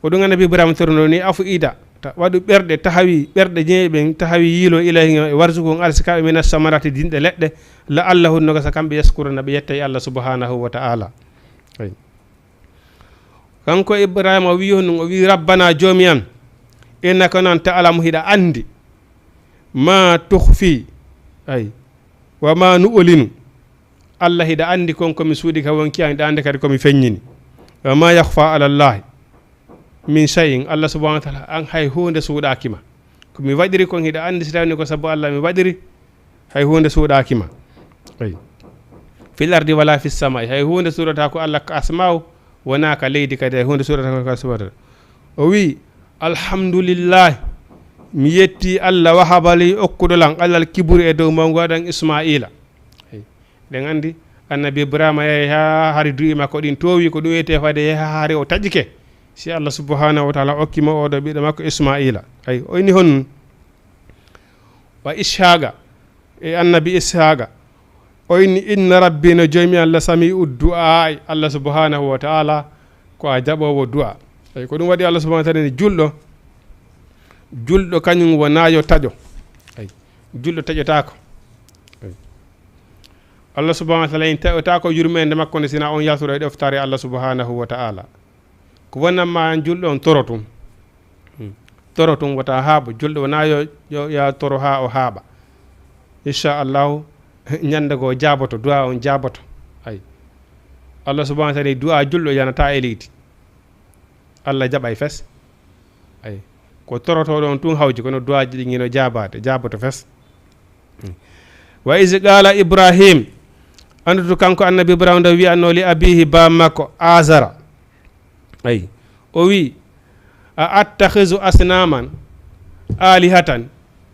ko ɗum Annabi Ibrahima torno ni, af'ida, ta-, waɗu ɓerɗe tahawi, ɓerɗe jeeyi ɓen tahawi yiilo ilayhim e warzuqhum, arsika ɓe, mina samarati, dinɗe leɗɗe, la'allahum, no gasa kamɓe, yashkuruna, ɓe yetta e Allah subhanahu wa ta'ala. Ayi. Kanko Ibrahima o wi honum, o wi, "Rabbana, joomi an, innaka, non, ta'lamu, hiɗa anndi, ma tukhfi, ay, wa ma nu'linu." Allah, hiɗa anndi kon ko mi suuɗi ka wonkii an, hiɗa anndi kadi ko mi feññini. "Wa ma yakhfa ala Allahi min shay'in." Allah subhanahu wa ta'ala, an hay huunde suuɗaaki ma. Ko mi waɗiri kon hiɗa anndi, si tawni ko sabu Allah mi waɗiri, hay huunde suuɗaaki ma. Eyi. "Fil ardi wala fis samai." Hay huunde suuɗata ko Allah ka asmaaw, wonaa ka leydi kadi, hay huunde suuɗata ko ka subata. O wi, "Alhamdulillahi, mi yetti Allah, wahaba li, okkuɗo lan, alal kiburi, e dow mawngu adan Ismaila." Eyi. Ɗen anndi, Annabi Ibrahima yahi haa hari duuɓi makko ɗin toowi, ko ɗum wiyetee fade yahi haa hari o taƴike. Si Allah subhanahu wa taala okki mo oɗo ɓiɗɗo makko Ismaila. Ay, o inni honɗun? Wa Ishaqa, e annabi Ishaqa. O inni, "Inna rabbi, no joomi Allah, sami'u du'aa'i." Allah subhanahu wa taala ko a jaɓoowo du'a. Ay, ko ɗum waɗi Allah subhanahu wa taala ni julɗo, julɗo kañum wonaa yo taƴo. Ay, julɗo taƴotaako. Ay. Allah subhanahu wa taala en taƴotaako yurmeende makko nde sina on yaltoro e ɗoftaare Allah subhanahu wa taala. Ko wonanma an julɗo on toro tun. Hmm. Toro tun wota haaɓo. Julɗo wonaa yo, yo, yo toro haa o haaɓa. Inchallahu, ñande goo jaaboto, du'a on jaaboto. Ay. Allah subhanahu wa taala du'a julɗo yanata e leydi. Allah jaɓay fes. Ay. Ko torotoɗo on tun hawji, kono du'aaji ɗin hino jaabaade, jaaboto fes. Hmm. Wa iz qala Ibrahim, anndutu kanko annabi Ibrahim nde wi'anno li abihi baa makko Azara. Ay. O wi, "A attakhizu asnaman alihatan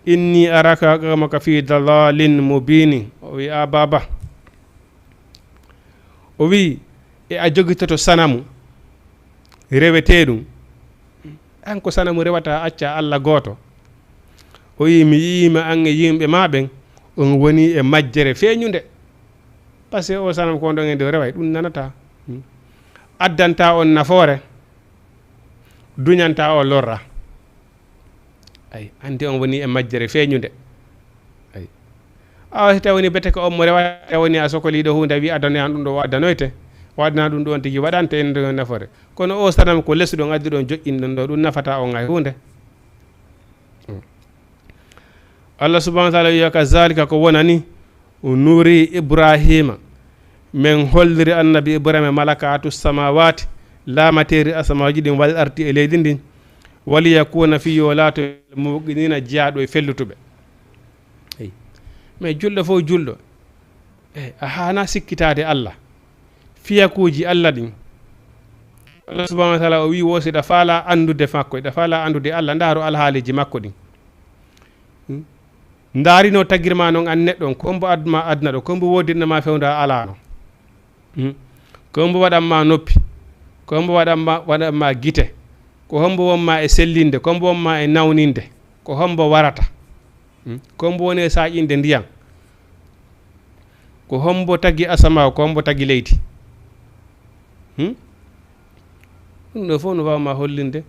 inni araka qawmaka fi dalalin mubini." O wi, "A baba." O wi, "E a jogitoto sanamu reweteeɗum? An ko sanamu rewata acca Allah gooto?" O wi, "Mi yi'ima an e yimɓe ma ɓen, on woni e majjere feeñunde." Parce que o sanamu ko on ɗon e nde reway, ɗum nanata. Hmm. Addanta on nafoore, duñanta on lorra. Ay, anndi on woni e majjere feeñunde. Ay. Awa, si tawi woni bete ko on mo rewata, woni a sokoliiɗo huunde, a wi addanoyan ɗum ɗo, o addanoyte. O addana ɗum ɗo, on tigi waɗante en ɗo nafoore. Kono o sanamu ko lesu ɗon addi ɗon joƴƴin ɗon ɗo, ɗum nafata on hay huunde. Hmm. Allah subhanahu wa taala wiya, "Kazalika, ko wonani, nuri Ibrahima, men holliri annabi Ibrahima malakatu samawati, laamateeri asamaaji ɗin wal ardi e leydi ndin, waliyakuna fi yo laato muqinina jiyaaɗo e fellutuɓe." Eyi. Mais julɗo fof julɗo, e a haana sikkitaade Allah. Fiyakuuji Allah ɗin. Allah subhanahu wa taala o wi wo si ɗa faala anndude makko, ɗa faala anndude Allah, ndaaru alhaaliji makko ɗin. Hmm? Ndaarino tagirma non an neɗɗo on, ko mbo adma adna ɗo, ko mbo woodinno ma fewndo a alaano. Hmm? Ko mbo waɗan ma noppi, ko mbo waɗan ma, waɗan ma gite, ko hombo won ma e sellinde, ko mbo won ma e nawninde, ko hombo warata. Hmm? Ko hombo woni e saaƴinde ndiyan? Ko hombo tagi asamaa, ko hombo tagi leydi? Hmm? Ɗum ɗo fof no waawma hollinde.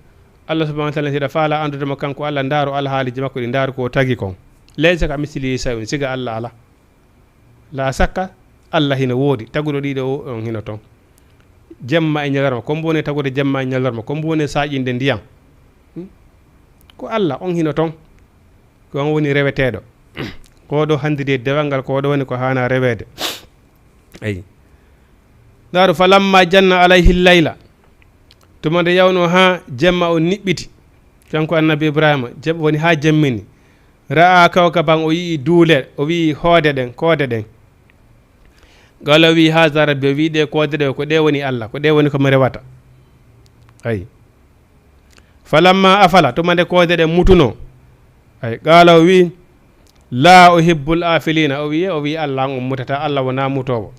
Allah subhanahu wa taala, si ɗa faala anndude mo kanko Allah, ndaaru alhaaliji makko ɗi, ndaaru ko o tagi kon. Laysa ka mislihi shay'un, siga Allah ala. La sakka, Allah hino woodi, taguɗo ɗiɗo o, on hino ton. Jemma e ñalorma, ko mbo woni tagude jemma e ñalorma, ko mbo woni saaƴinde ndiyan. Hmm? Ko Allah, on hino ton. Ko on woni reweteeɗo. Ko ɗo hanndiri e dewal ngal, ko ɗo woni ko haana reweede. Eyi. Ndaaru, falamma janna alayhi layla. Tuma nde yawno haa jemma on niɓɓiti, kanko annabi Ibrahima, jem-, woni haa jemmini. Ra'a kawkaban, o yi'i duule, o wi'i hoode ɗen, koode ɗen. Qala, o wi'i, "Haza rabbi," o wi'i, "Ɗe koode ɗe, ko ɗe woni Allah, ko ɗe woni ko mi rewata." Ayi. Falamma afala, tuma nde koode ɗen mutuno, ay, qala, o wi'i, "La uhibbul afilina," o wi'i, o wi'i, "Allah an on mutata, Allah wona mutoowo."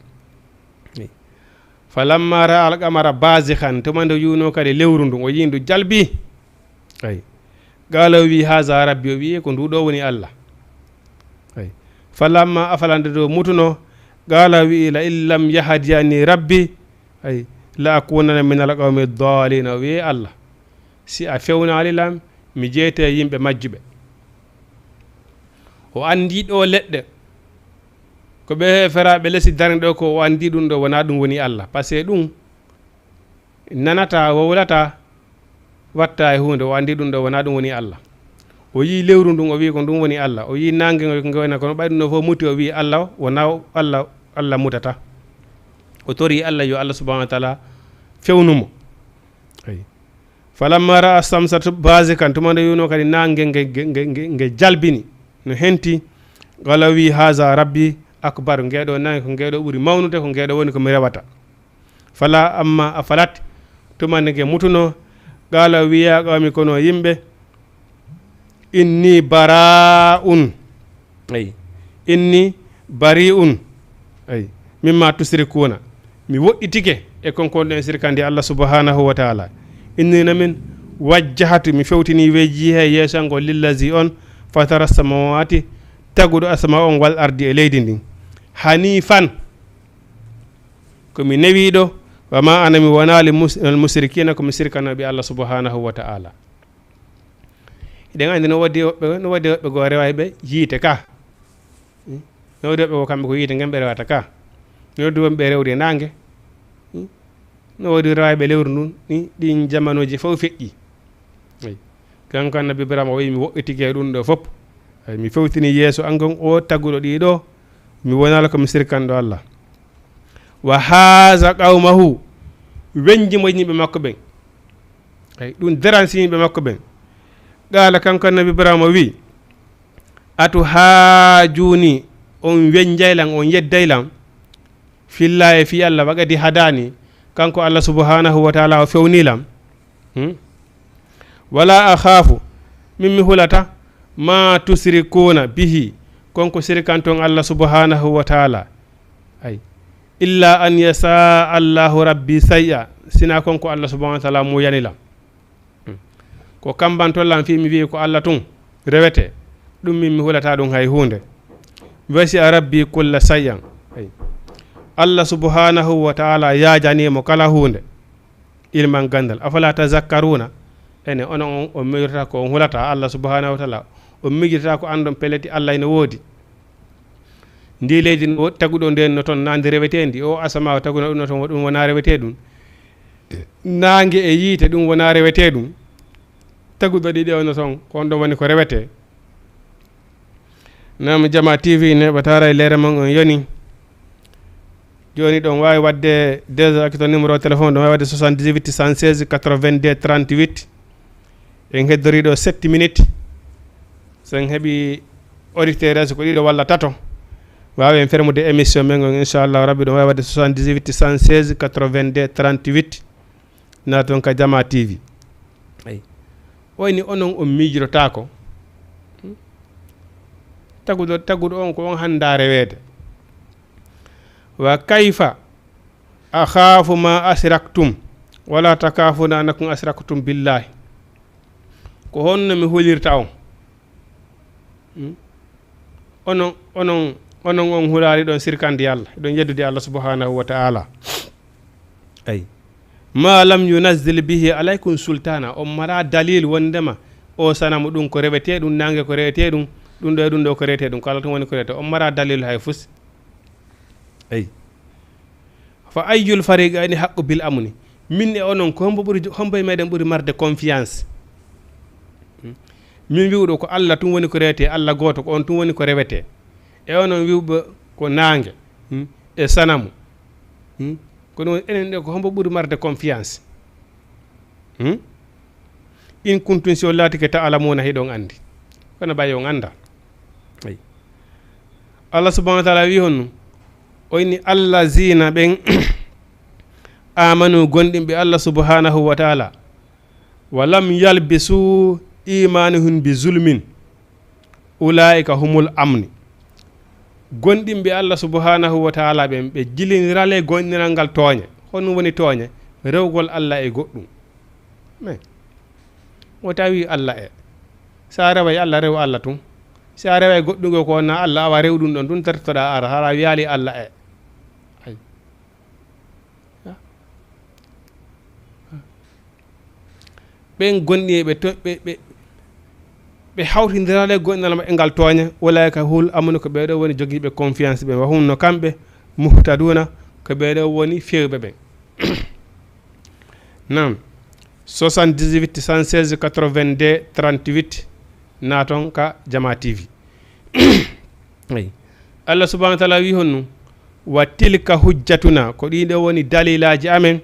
Falamma ra'a al-qamara bazighan, tuma nde yuuno kadi lewru ndun, o yii ndu jalbi. Ay. Qala, o wi'i, "Haza rabbi," o wi'i, "Ko ndu ɗo woni Allah." Ay. Falamma afala, nde ɗo mutuno, qala, o wi'i, "La in lam yahdiyani rabbi, ay, la akunanna min al-qawmi dalin," o wi'i, "Allah, si a fewnaali lam, mi jeyete yimɓe majjuɓe." O anndi ɗo leɗɗe, ko ɓe feraaɓe lesi darni ɗo ko, o anndi ɗum ɗo wonaa ɗum woni Allah. Parce que ɗum nanata, wowlata, watta e huunde, o anndi ɗum ɗo wonaa ɗum woni Allah. O yii lewru ndun, o wi'i ko ɗum woni Allah. O yii naange nge wona kono ɓay ɗum ɗo fof muti, o wi'i Allah wonaa Allah, Allah mutata. O tori Allah yo Allah subhanahu wa taala fewnu mo. Ayi. Falamma ra'a shamsa bazighatan, tuma nde yuuno kadi naange nge, nge, nge, nge, nge jalbini, no henti, qala, wi, "Haza rabbi akbar," ngeɗo naange ko ngeɗo ɓuri mawnude, ko ngeɗo woni ko mi rewata. Fala amma afalat, tuma nde nge mutuno, qala, wi, "Ya qawmi, kono yimɓe, inni bara'un." Ayi. "Inni bari'un." Ayi. mimma tusrikuuna, mi woɗɗitike e kon ko on ɗen sirkande Allah subhanahu wa taala. Inni na min wajjahatu, mi fewtini wejji he yeeso an ngon, lillazi on, fatara samawati, taguɗo asama on, wal ardi e leydi ndin. Hanifan, ko mi newiiɗo, wa ma ana, mi wonaali mus-, al musrikiina, ko mi sirkanooɓe Allah subhanahu wa taala. Hiɗen anndi no woodi woɓɓe, no woodi woɓɓe goo rewayɓe yiite ka. Hmm? No woodi woɓɓe goo kamɓe ko yiite ngen ɓe rewata ka. No woodi wonɓe rewde naange. Hmm? No woodi rewayɓe lewru ndun. Ni ɗin jamanuuji fof feƴƴi. Eyi. Kanko Annabi Ibrahima o wi'i, "Mi woɗɗitike ɗum ɗo fof. Eyi, mi fewtini yeeso an ngon o taguɗo ɗii ɗo. Mi wonaali ko mi sirkanɗo Allah." Wa haaza qawmahu. Wenji mo yimɓe makko ɓen. Eyi, ɗum deransi yimɓe makko ɓen. Qaala, kanko Annabi Ibrahima o wi'i, "Atuhaajuni, on wenjay lan, on yedday lan, fillahi, fi Allah, wa qad hadaani, kanko Allah subhanahu wa taala o fewni lan. Hmm? Wala akhaafu, min mi hulata, ma tusrikuuna bihi, kon ko sirkanton Allah subhanahu wa taala. Ay. Illa an yasha Allahu rabbi shay'a, sina kon ko Allah subhanahu wa taala muyani lan." Hmm. Ko kambanto lan fii mi wi'i ko Allah tun rewete, ɗum min mi hulata ɗum hay huunde. Wasi'a rabbi kulla shay'an. Ay. Allah subhanahu wa taala yaajani mo kala huunde. Ilman ganndal. Afala tazakkaruuna? Ene onon on, on miijotata ko on hulata Allah subhanahu wa taala. On miijotata ko anndon peleti Allah ene woodi. Ndi leydi no taguɗo nden no ton, na ndi reweteendi. O asama o taguno ɗum no ton, ɗum wona rewetee ɗum. Naange e yiite ɗum wona rewetee ɗum. Taguɗo ɗiɗi o no ton, ko on ɗon woni ko rewetee. Nam Jama T V ne ɓe taara e leere mon on yoni. Jooni ɗon waawi waɗde déjà, akito numéro téléphone, ɗon waawi waɗde soixante-dix-huit cent seize quatre-vingt-deux trente-huit. En heddori ɗo sept minutes. So en heɓi auditeur, so ko ɗiɗo walla tato, waawi en fermude émission men on, inchallahu rabbi, ɗon waawi waɗde soixante-dix-huit cent seize quatre-vingt-deux trente-huit. Naaton ka Jama T V. Eyi. Wayni onon on miijirotaako. Hmm? Taguɗo, taguɗo on ko on hanndaa reweede. Wa kayfa akhaafu ma ashraktum, wala takhaafuna annakum ashraktum billahi. Ko honno mi hulirta on? Hmm? Onon, onon, onon on hulaali ɗon sirkande Allah, ɗon yeddude Allah subhanahu wa ta'ala. Ay. Ma lam yunazzil bihi alaykum sultana. On mara dalil wondema o sanamu ɗum ko rewete ɗum, nange ko rewete ɗum, ɗum ɗo e ɗum ɗo ko rewete ɗum. Ko Allah tun woni ko rewete. On mara dalil hay fus. Ay. Fa ayyul fariqayni haqqu bil amni? Min e onon, ko hombo ɓuri, hombo e meɗen ɓuri marde confiance? Hmm? Min wi'uɗo ko Allah tun woni ko rewete, Allah gooto, ko on tun woni ko rewete. E onon wi'uɓe ko naange, hmm, e sanamu. Hmm? Ko ɗum woni, enen ɗe, ko hombo ɓuri marde confiance? Hmm? In kuntum, si on laatike, ta'lamuna, hiɗon andi. Kono ɓay on anda. Ay. Allah subhanahu wa ta'ala wi honno? O inni, "Allazina", ɓen, "amanu", gonɗinɓe Allah subhanahu wa ta'ala, "wa lam yalbisu imanuhum bi zulmin, ulaika humul amni." Gonɗinɓe Allah subhanahu wa ta'ala ɓen, ɓe jilindirale gonɗinal ngal tooñe. Honɗum woni tooñe? Rewgol Allah e goɗɗum. Mais o tawi Allah e, sa reway Allah, rew Allah tun. Sa reway goɗɗum go ko wona Allah, awa rew ɗum ɗon tun, tertoɗa ara, hara wiyaali Allah e. Ay. Ɓen gonɗi e ɓe to-, ɓe, ɓe, ɓe hawtindirale gonɗinal maɓɓe ngal tooñe, ulaika hul amnu, ko ɓeeɗo woni jogiiɓe confiance ɓen, wa hum, no kamɓe, muhtaduna, ko ɓeeɗo woni fewɓe ɓen. Naam. Soixante-dix-huit cent seize quatre-vingt-deux trente-huit, naaton ka Jama T V. Eyi. Allah subhanahu wa ta'ala wi honno? "Wa tilka hujjatuna", ko ɗiɗo woni dalilaaji amen,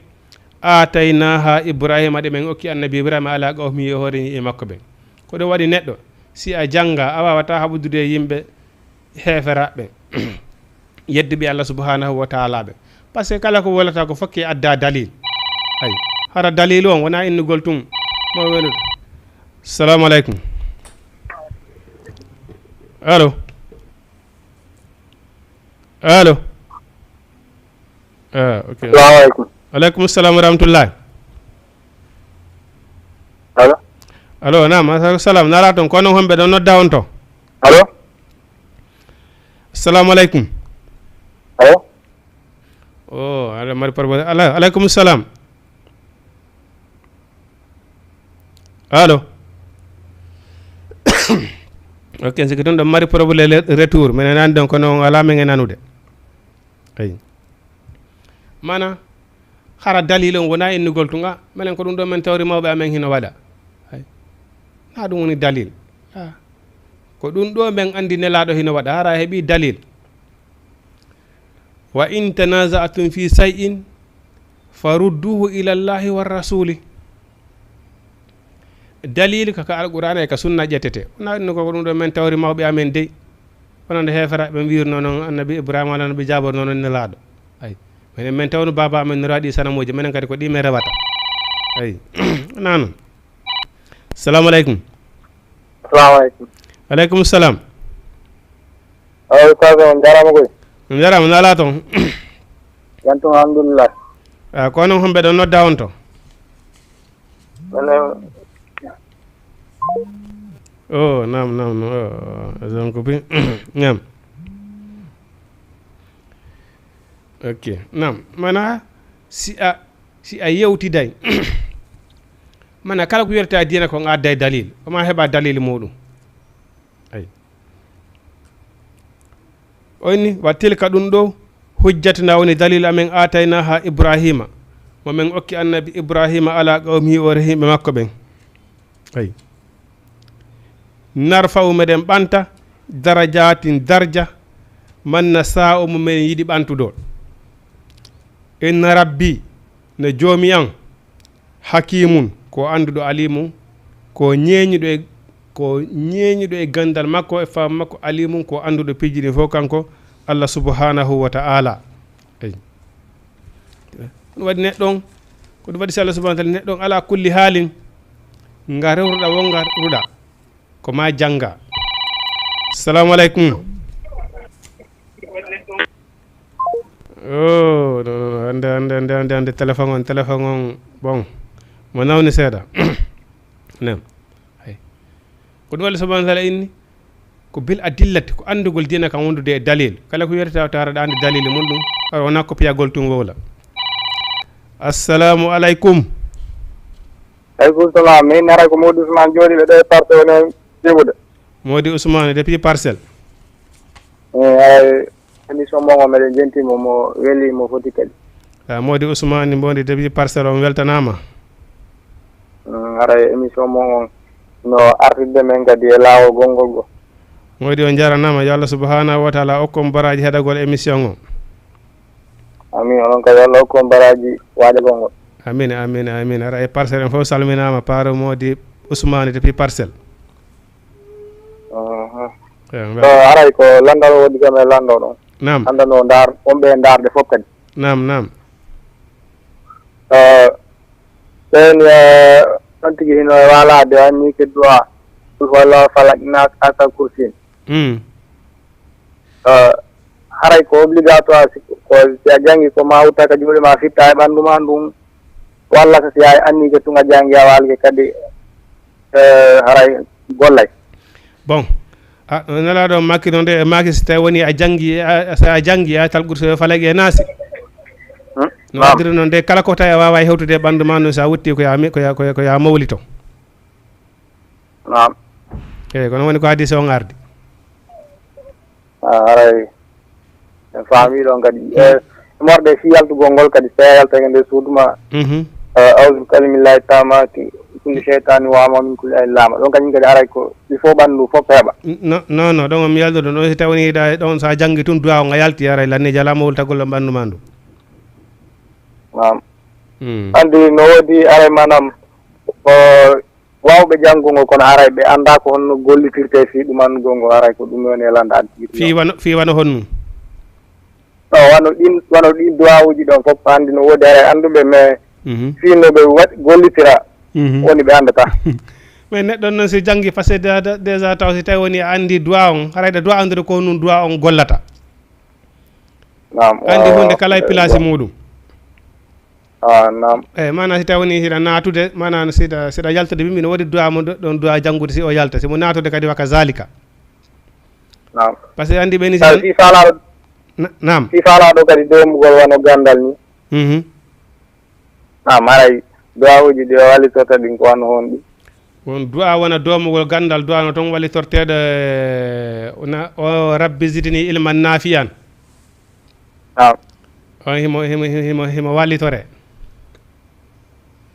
"aataynaha Ibrahima", ɗe men okki annabi Ibrahima, "ala qawmi", e hoore e makko ɓen. Ko ɗum waɗi neɗɗo, si a jannga, a waawata haɓudude e yimɓe heeferaaɓe, yedduɓe Allah subhanahu wa ta'ala ɓe. Parce que kala ko wolata ko fokke adda dalil. Ay, hara dalilu on wona innugol tun. Mo welude. Salamu alaikum. Allo. Allo. Ah, ok. Assalamu alaikum. Alaikum salam wa rahmatullah. Allo? Allo, naam, alaikum salam. Nala ton, kono hombe don nodda on to? Allo? Assalamu alaikum. Allo? Oh, ala mari problème. Ala, alaikum salam. Allo? Ok, c'est que ton do mari problème le retour. Menen nan don kono ala men nanude. Ay. Mana, hara dalil on wona innugol tunga, menen ko ɗum ɗo men tawri mawɓe amen hino waɗa. Ay. Na ɗum woni dalil. Ah. Ko ɗum ɗo men andi nelaɗo hino waɗa, hara heɓi dalil. Wa in tanaza'tum fi shay'in farudduhu ila Allahi wa rasuli. Dalil ka, ka Alqur'ana e ka sunna ƴettete. Wona ɗum ko ɗum ɗo men tawri mawɓe amen dey. Wonande heefera ɓe mbirno non annabi Ibrahima wala no ɓe jaborno non nelaɗo. Ay. Menen men tawno baba amen no raɗi sanamuji, menen kadi ko ɗi men rewata. Ay. Nano. Assalamu alaikum. Assalamu alaikum. Alaikum salam. Aw, Ustaz, on jarama koy. On jarama, nala ton. Yantum, alhamdulillah. Ah, ko non hombe don nodda on to? Wala. Oh, nam, nam, no. Oh, donc, bi-, nam. Ok, nam. Mana, si a, si a yewtiday. Mana, kala ko yerta diina ko ngadday dalil. Ko ma heɓa dalil muɗum. Ay. O inni, wa tilka ɗum ɗo, hujjatuna woni dalil amen aatayna ha Ibrahima. Mo men okki annabi Ibrahima ala qawmihi o rehi ɓe makko ɓen. Ay. Narfa'u meɗen ɓanta, darajatin darja, man na sa'o mo men yiɗi ɓantudo. Inna rabbi, no joomi an, hakimun, ko annduɗo, alimun, ko ñeeñuɗo e, ko ñeeñuɗo e ganndal makko e faamu makko, alimun, ko annduɗo piiji ɗin fof kanko Allah subhanahu wa ta'ala. Eyi. Ɗum waɗi neɗɗo on, ko ɗum waɗi si Allah subhanahu wa ta'ala, neɗɗo on ala kulli haalin, nga rewruɗa wonga ruɗa. Ko ma jannga. Salamu aleykum. Oh, non, non, non. Hannde, hannde, hannde, hannde, hannde, téléphone on, téléphone on, bon, mo nawni seeɗa. Nem. Hay. Ko ɗum Allah subhanahu wa ta'ala inni, ko bil adillati, ko anndugol diina kan wondude e dalil. Kala ko wiyata tawa taara ɗa anndi dalil mum ɗum, awa wona ko piyagol tun wowla. Assalamu aleykum. Aleykum salam. Min ara ko Mody Ousmane jooɗiiɗo ɗo e Parcelles woni jiwude. Mody Ousmane depuis Parcelles. Eh, ay, émission mo ngo meɗen jenti mo, mo weli, mo foti kadi. Ah, Mody Ousmane Mbondi depuis Parcelles, on weltanaama. Mm, ara émission mo ngo no artirde men kadi e laawol gonngol go. Mody, on jaranaama, yo Allah subhanahu wa ta'ala okku on baraaji heɗagol émission o. Amin, onon kadi Allah okku on baraaji waɗagol ngol. Amin, amin, amin. Ara e Parcelles en fof salminaama, Paaro Mody Ousmane depuis Parcelles. Aha. Ewa, to mbela. Haray ko lanndal woni kam e lanndo ɗon. Naam. Anndano ndaar, wonɓe e ndaarde fof kadi. Naam, naam. Eh, ɓen, eh, on tigi hino e walaade, anni ke du'a, wala falak nas asa kursin. Mm. Eh, haray ko obligatoire, si ko, si a janngi ko ma wutta ka juuɗe ma, fitta e ɓanndu ma ndun, walla ko si a anni ke tun a janngi a walike kadi, eh, haray gollay. Bon. A, nelaaɗo on makki noon de, e maaki si tawi woni a janngi, a, so a janngi Ayatal Kursi e Falaki e Naasi. Hmm? No Naam. Waddiri noon de, kala ko tawi a waawaa hewtude e ɓanndu ma noon, so a wutti ko yaa mi-, ko yaa, ko yaa, ko yaa mawlito. Naam. Eyi, kono woni ko hadis on ardi. Ah, haray. En faami ɗon kadi. Mm. Eh, morde fii yaltugol ngol kadi, so a yaltake nder suudu ma, mhm, eh, "A'udhu bi kalimillahi tamati kulli shaytani wa ama min kulli ayin lama." Ɗon kañum kadi haray ko, il faut ɓanndu fof heɓa. N-, no, non, non, ɗon mi yaltude ɗon, si tawi woni ɗa ɗon, so a janngi tun du'a on, a yalti, haray lanni jala mo wultagol ɗon ɓanndu ma ndu. Naam. Mm. Anndi no woodi haray, maanaam, o, waawɓe janngugo, kono haray ɓe anndaa ko honno gollitirtee fii ɗum anndugol ngo, haray ko ɗum woni e lannda addi. Fii wano, fii wano honno? No, wano ɗin, wano ɗin duwaawuuji ɗon fof, anndi no woodi haray annduɓe, mais, mhm, fii no ɓe waɗ-, gollitira, mhm, woni ɓe anndataa. Mais neɗɗo noon si janngi, parce que déjà, déjà taw si tawi woni a anndi du'a on, haray ɗa du'a anndude ko honno du'a on gollata. Naam, anndi waaw, huunde kala e place muuɗum. Ah, naam. Eyi, maana si tawni hiɗa naatude, maana siɗa, siɗa yaltude, bimbi no waɗi du'a mo ɗon du'a janngude si o yalta. Si mo naatude kadi wa kazalika. Naam. Par ce que anndi ɓeni si Tawi si faalaaɗo, na-, naam. Si faalaaɗo kadi doomugol wano ganndal ni. Mhm. Naam, haray du'aawuji ɗi o wallitota ɗin ko wano honɗi? On du'a wona doomugol ganndal, du'a no toon wallitorteeɗo, eh, na-, o rabbi zidni ilman nafi'an. Naam. On himo, himo, himo, himo wallitore.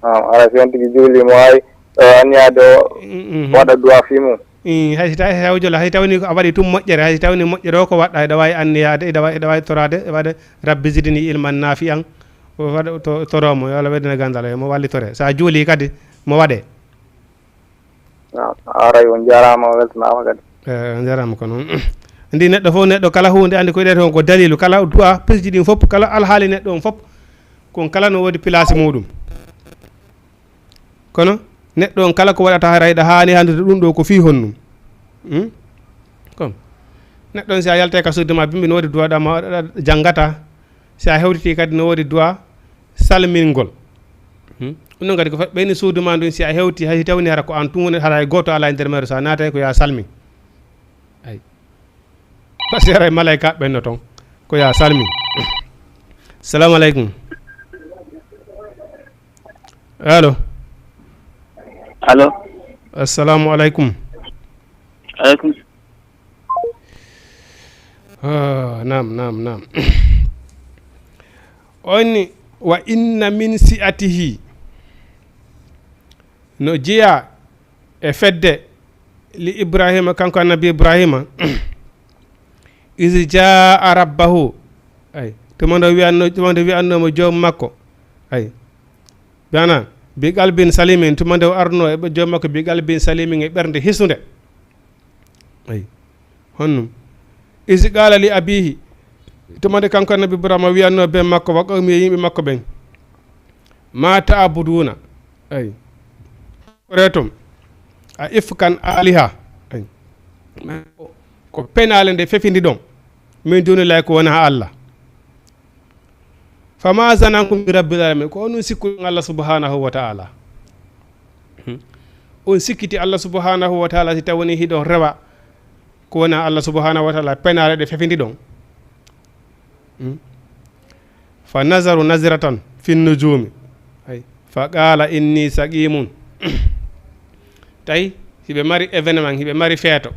Naam, haray si on tigi juuli mo hay, eh, anniyaade o Mm, mhm. waɗa du'a fii mum. Mm, hay si tawi, hay tawi jolo, hay tawni ko a waɗi tun moƴƴere, hay si tawni moƴƴere o ko waɗɗa, eɗa waawi anniyaade, eɗa waawi, eɗa waawi toraade, e waɗa rabbi zidni ilman nafi'an, o waɗa to, toro mo, yo Allah weddina ganndal, mo wallitore. So a juuli kadi, mo waɗe. Naam, haray on jaaraama, on weltanaama kadi. Eh, on jaaraama ko noon. Anndi neɗɗo fof, neɗɗo kala huunde anndi ko wi'etee toon ko daliilu, kala du'a, piiji ɗin fof, kala alhaali neɗɗo on fof, kon kala no woodi place muuɗum. Kono neɗɗo on kala ko waɗata haray ɗa haani hanndude ɗum ɗo ko fii honnum. Hmm? Kon neɗɗo on si a yaltay ka suudu ma bimbi no woodi du'a ɗa ma waɗa, janngata. Si a hewtitii kadi no woodi du'a salmingol. Hmm? Ɗum noon kadi ko fa-, ɓeyni suudu ma ndun si a hewti hay tawni hara ko an tun woni hara hay gooto alaa e nder meeɗo so a naatay ko ya salmin. Ay. Parce que haray malaika ɓenno toon. Ko ya salmin. Salamu aleykum. Allo. Allo. Assalamu aleykum. Aleykum. Ah, naam, naam, naam. On ni, wa inna min si'atihi. No jeyaa e fedde li Ibrahima, kanko annabi Ibrahima. Izi jaa rabbahu. Ay, tuma nde wi'anno, tuma nde wi'anno mo joom makko. Ay. Bana, bi qalbin salimin, tuma nde o arno e ɓe-, joom makko bi qalbin salimin e ɓernde hisunde. Ay. Honnum? Izi qala li abihi, tuma nde kanko annabi Ibrahima wi'anno ben makko, wa qawmi e yimɓe makko ɓen. Ma ta'buduna. Ay. Koretum. A ifkan aliha. Ay. Ko penaale nde fefindi ɗon. Min dunillahi ko wona Allah. Fama zanankum bi rabbil alamin. Ko onon sikkuɗon Allah subhanahu wa ta'ala. Hmm. On sikkiti Allah subhanahu wa ta'ala si tawani hiɗon rewa ko wona Allah subhanahu wa ta'ala penaale ɗe fefindi ɗon. Hmm. Fa nazaru nazratan fin nujumi. Ay. Fa qala inni saqimun. Tawi hiɓe mari événement, hiɓe mari feeto.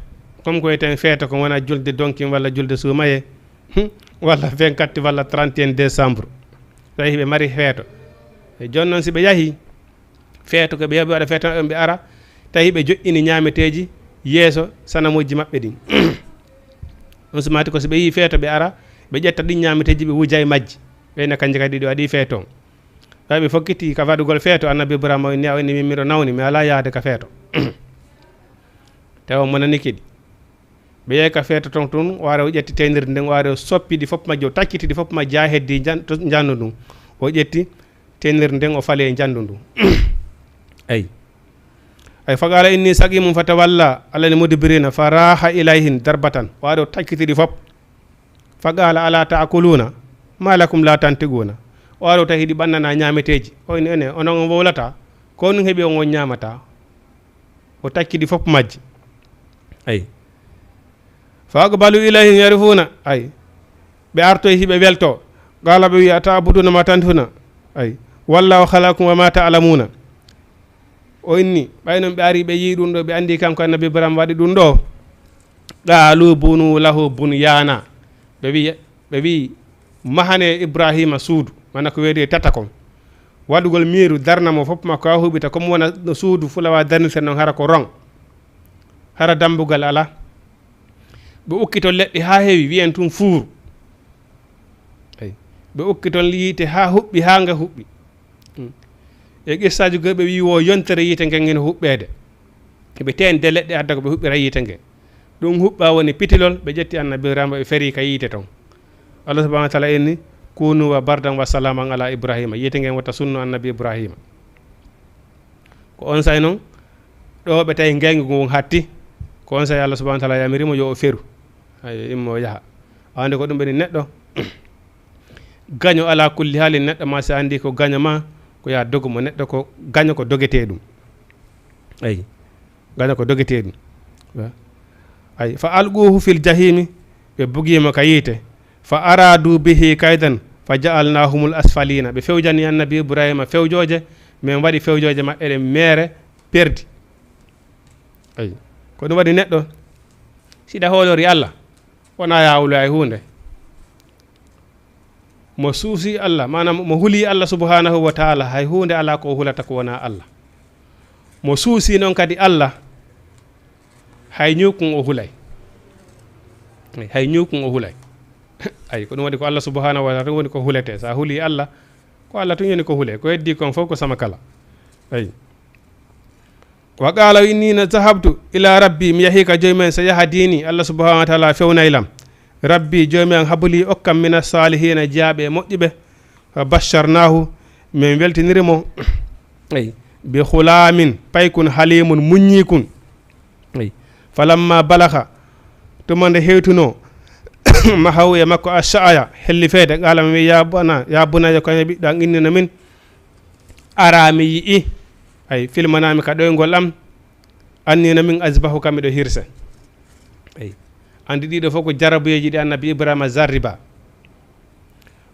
Comme ko wiyeten feeto ko wona julde donkin walla julde suumaye. Hmm. Walla vingt-quatre walla trente et un décembre. Tawi hiɓe mari feeto. E jooni noon si ɓe yahi feeto ko ɓe yahi ɓe waɗa feeto maɓɓe ɓe ara, tawi ɓe joƴƴini ñaameteeji yeeso sanamuuji maɓɓe ɗin. On sumaati ko si ɓe yii feeto ɓe ara, ɓe ƴetta ɗin ñaameteeji ɓe wuja e majji. Ɓeyna kanji kadi ɗi waɗi feeto on. Tawi ɓe fokkiti ka waɗugol feeto, annabi Ibrahima o inni, a o inni min miɗo nawni, mi alaa yahde ka feeto. Tawi on monani kiɗi. Ɓe yehi ka feeto ton tun, o ari o ƴetti teynirde nden, o ari o soppi ɗi fof majji, o takkiti ɗi fof majji haa heddi jan-, to, njandu ndun. O ƴetti teynirde nden, o fali e njandu ndun. Ay. Ay, fa qala inni saqimun fa tawalla alani mudbirina fa raha ilayhin darbatan. O ari o takkiti ɗi fof. Fa qala ala ta'kuluna ma lakum la tantiquna. O ari o tawi ɗi ɓannana ñaameteeji. O inni enen, onon on wowlata, ko on heɓi on on ñaamata. O takki ɗi fof majji. Ay. Fa aqbalu ilayhim yarifuna. Ay. Ɓe artoy hiɓe welto. Qala ɓe wi'a, ta'buduna ma tanhituna. Ay. Wallahu khalaqakum wa ma ta'lamuna. O inni, ɓay non ɓe ari ɓe yii ɗum ɗo, ɓe andi kanko annabi Ibrahima waɗi ɗum ɗo. Qalu bunu lahu bunyana. Ɓe wi'i, ɓe wi'i, mahane Ibrahima suudu, mana ko weedi e tata kon. Waɗugol miiru darna mo fof makko a huɓita, comme wona no suudu fulawa darnirta non hara ko rong. Hara dambugal ala. Ɓe ukki ton leɗɗe haa heewi, wi'en tun fuur. Ay. Ɓe ukki ton yiite haa huɓɓi, haa nga huɓɓi. Hmm. E qissaaji goo ɓe wi'i wo yontere yiite ngen hino huɓɓeede. Ɓe teende leɗɗe adda ko ɓe huɓɓira yiite nge. Ɗum huɓɓa woni pitilol, ɓe ƴetti annabi Ibrahima ɓe feri ka yiite ton. Allah subhanahu wa ta'ala inni, "Kunu wa bardan wa salaman ala Ibrahima." Yiite ngen wota sunno annabi Ibrahima. Ko on say non, ɗo ɓe tawi ngengu ngun hatti, ko on say Allah subhanahu wa ta'ala yamirimo yo o feru. Ay, immo yaha. Ande ko ɗum ɓeni neɗɗo. gaño ala kulli haalin, neɗɗo ma si anndi ko gaño ma, ko ya dogo mo neɗɗo, ko gaño ko dogetee ɗum. Eyi, gaño ko dogetee ɗum. Ay, fa alquhu fil jahimi, ɓe bugii mo ka yiite. Fa aradu bihi kaydan fa ja'alnahumul asfalina, ɓe fewjani annabi Ibrahima fewjooje, min waɗi fewjooje maɓɓe ɗen meere perdi. Ay, ko ɗum waɗi neɗɗo, siɗa hoolori Allah, wona ya hulu hay huunde. Mo suusi Allah, maanaam mo huli Allah subhanahu wa taala, hay huunde alaa ko o hulata ko wona Allah. Mo suusi noon kadi Allah, hay ñuukun o hulay. Ay, hay ñuukun o hulay. Ay, ko ɗum waɗi ko Allah subhanahu wa taala tun woni ko hulete. Sa huli Allah, ko Allah tun woni ko hule. Ko heddi kon fof ko sama kala. Ay. Wa qala, o inni, na zahabtu ila rabbi, mi yahi ka joomi am, sa yahdini, Allah subhanahu wa taala fewnay lam. Rabbi, joomi am, habli, okkam, mina salihina, jiyaaɓe e moƴƴuɓe. Fa basharnahu, min weltiniri mo. Ay, bi ghulamin, paykun halimun, muññikun. Ay, falamma balagha, tuma nde hewtuno, mahawu e makko, ashaya, hellifeede, qala, mi wi, ya bana, ya bunayya, ko ene ɓiɗɗo am, inni no min, ara, mi yi'i, ay, fil manami, ka ɗoyngol am, anni no min, azbahuka, miɗo hirse. Ay, andi ɗiɗo fof ko jarabuyeeji ɗi annabi Ibrahima jarriba.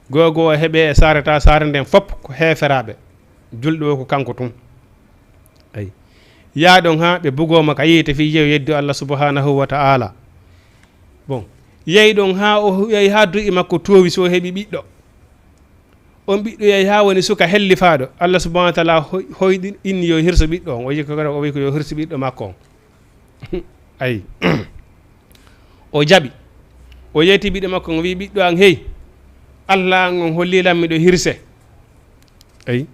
Gogo o heɓe e saare ta, saare nden fof ko heeferaaɓe. Julɗo o ko kanko tun. Ay, yaa ɗon haa ɓe bugoo mo ka yiite fii yeeyo yeddu Allah subhanahu wa ta'ala. Bon, yehi ɗon haa o yehi haa duuɓi makko toowi, so o heɓi ɓiɗɗo. On ɓiɗɗo yehi haa woni suka hellifaaɗo. Allah subhanahu wa ta'ala hoy-, hoyɗi inni yo hirso ɓiɗɗo on. O yi ko, o wi ko yo hirso ɓiɗɗo makko on. Ay. O jaɓi. O yeeti ɓiɗɗo makko on, o wi, ɓiɗɗo an, hey, Allah an on holli lan miɗo hirse. Ay.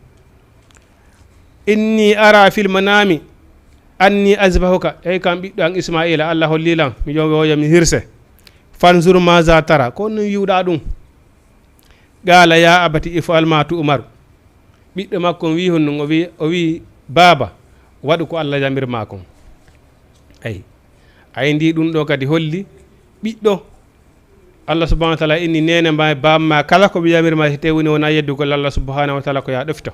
Inni ara fil manami anni azbahuka. Ey, kan ɓiɗɗo an Ismaila, Allah holli lan, mi yo, yo mi hirse. Fanzur maza tara. Ko nun yiwɗa ɗum? Qala ya abati if'al ma tu'mar. Ɓiɗɗo makko on wi honɗum? O wi, o wi, baaba, waɗu ko Allah yamir ma kon. Ay. Ay, ndi ɗum ɗo kadi holli ɓiɗɗo. Allah subhanahu wa ta'ala inni neene ma e baaba ma kala ko ɓe yamir ma, si tawi woni wona yeddugol Allah subhanahu wa ta'ala, ko ya ɗofto.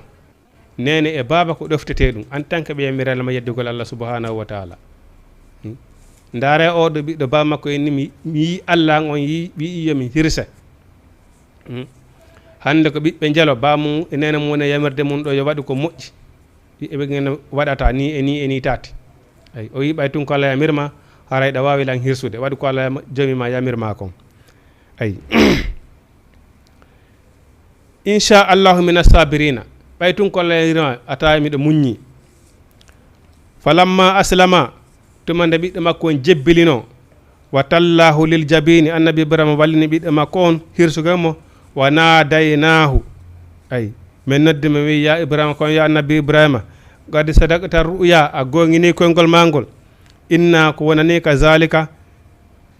Neene e baaba ko ɗoftetee ɗum, en tant que ɓe yamiranma yeddugol Allah subhanahu wa ta'ala. Hmm? Ndaare oo ɗo ɓiɗɗo baaba makko inni, mi, mi yii Allah an on yii, wi'i yo mi hirse. Hmm? Hannde ko ɓiɓɓe njelo, baaba mum e neene mum woni e yamirde mum ɗo yo waɗu ko moƴƴi. Ɓiɓɓe ɓe ngena waɗata ni e ni e ni taati. Ay, o yii ɓay tun ko Allah yamir ma, haray ɗa waawi lan hirsude. Waɗu ko Allah yama-, joomi ma yamir ma kon. Ay. Insha Allahu mina sabirina. Ɓay tun ko Allah yamir ma, a tawi miɗo muññi. Falamma aslama, tuma nde ɓiɗɗo makko on jebbilino, wa tallahu lil jabini, annabi Ibrahima wallini ɓiɗɗo makko on, hirsugol mo, wa nadaynaahu. Ay, min noddi mo, wi, ya Ibrahima, kon ya annabi Ibrahima, qad sadaqta ru'ya, a goongini koyngol ma ngol. Inna, ko wonani ka zalika,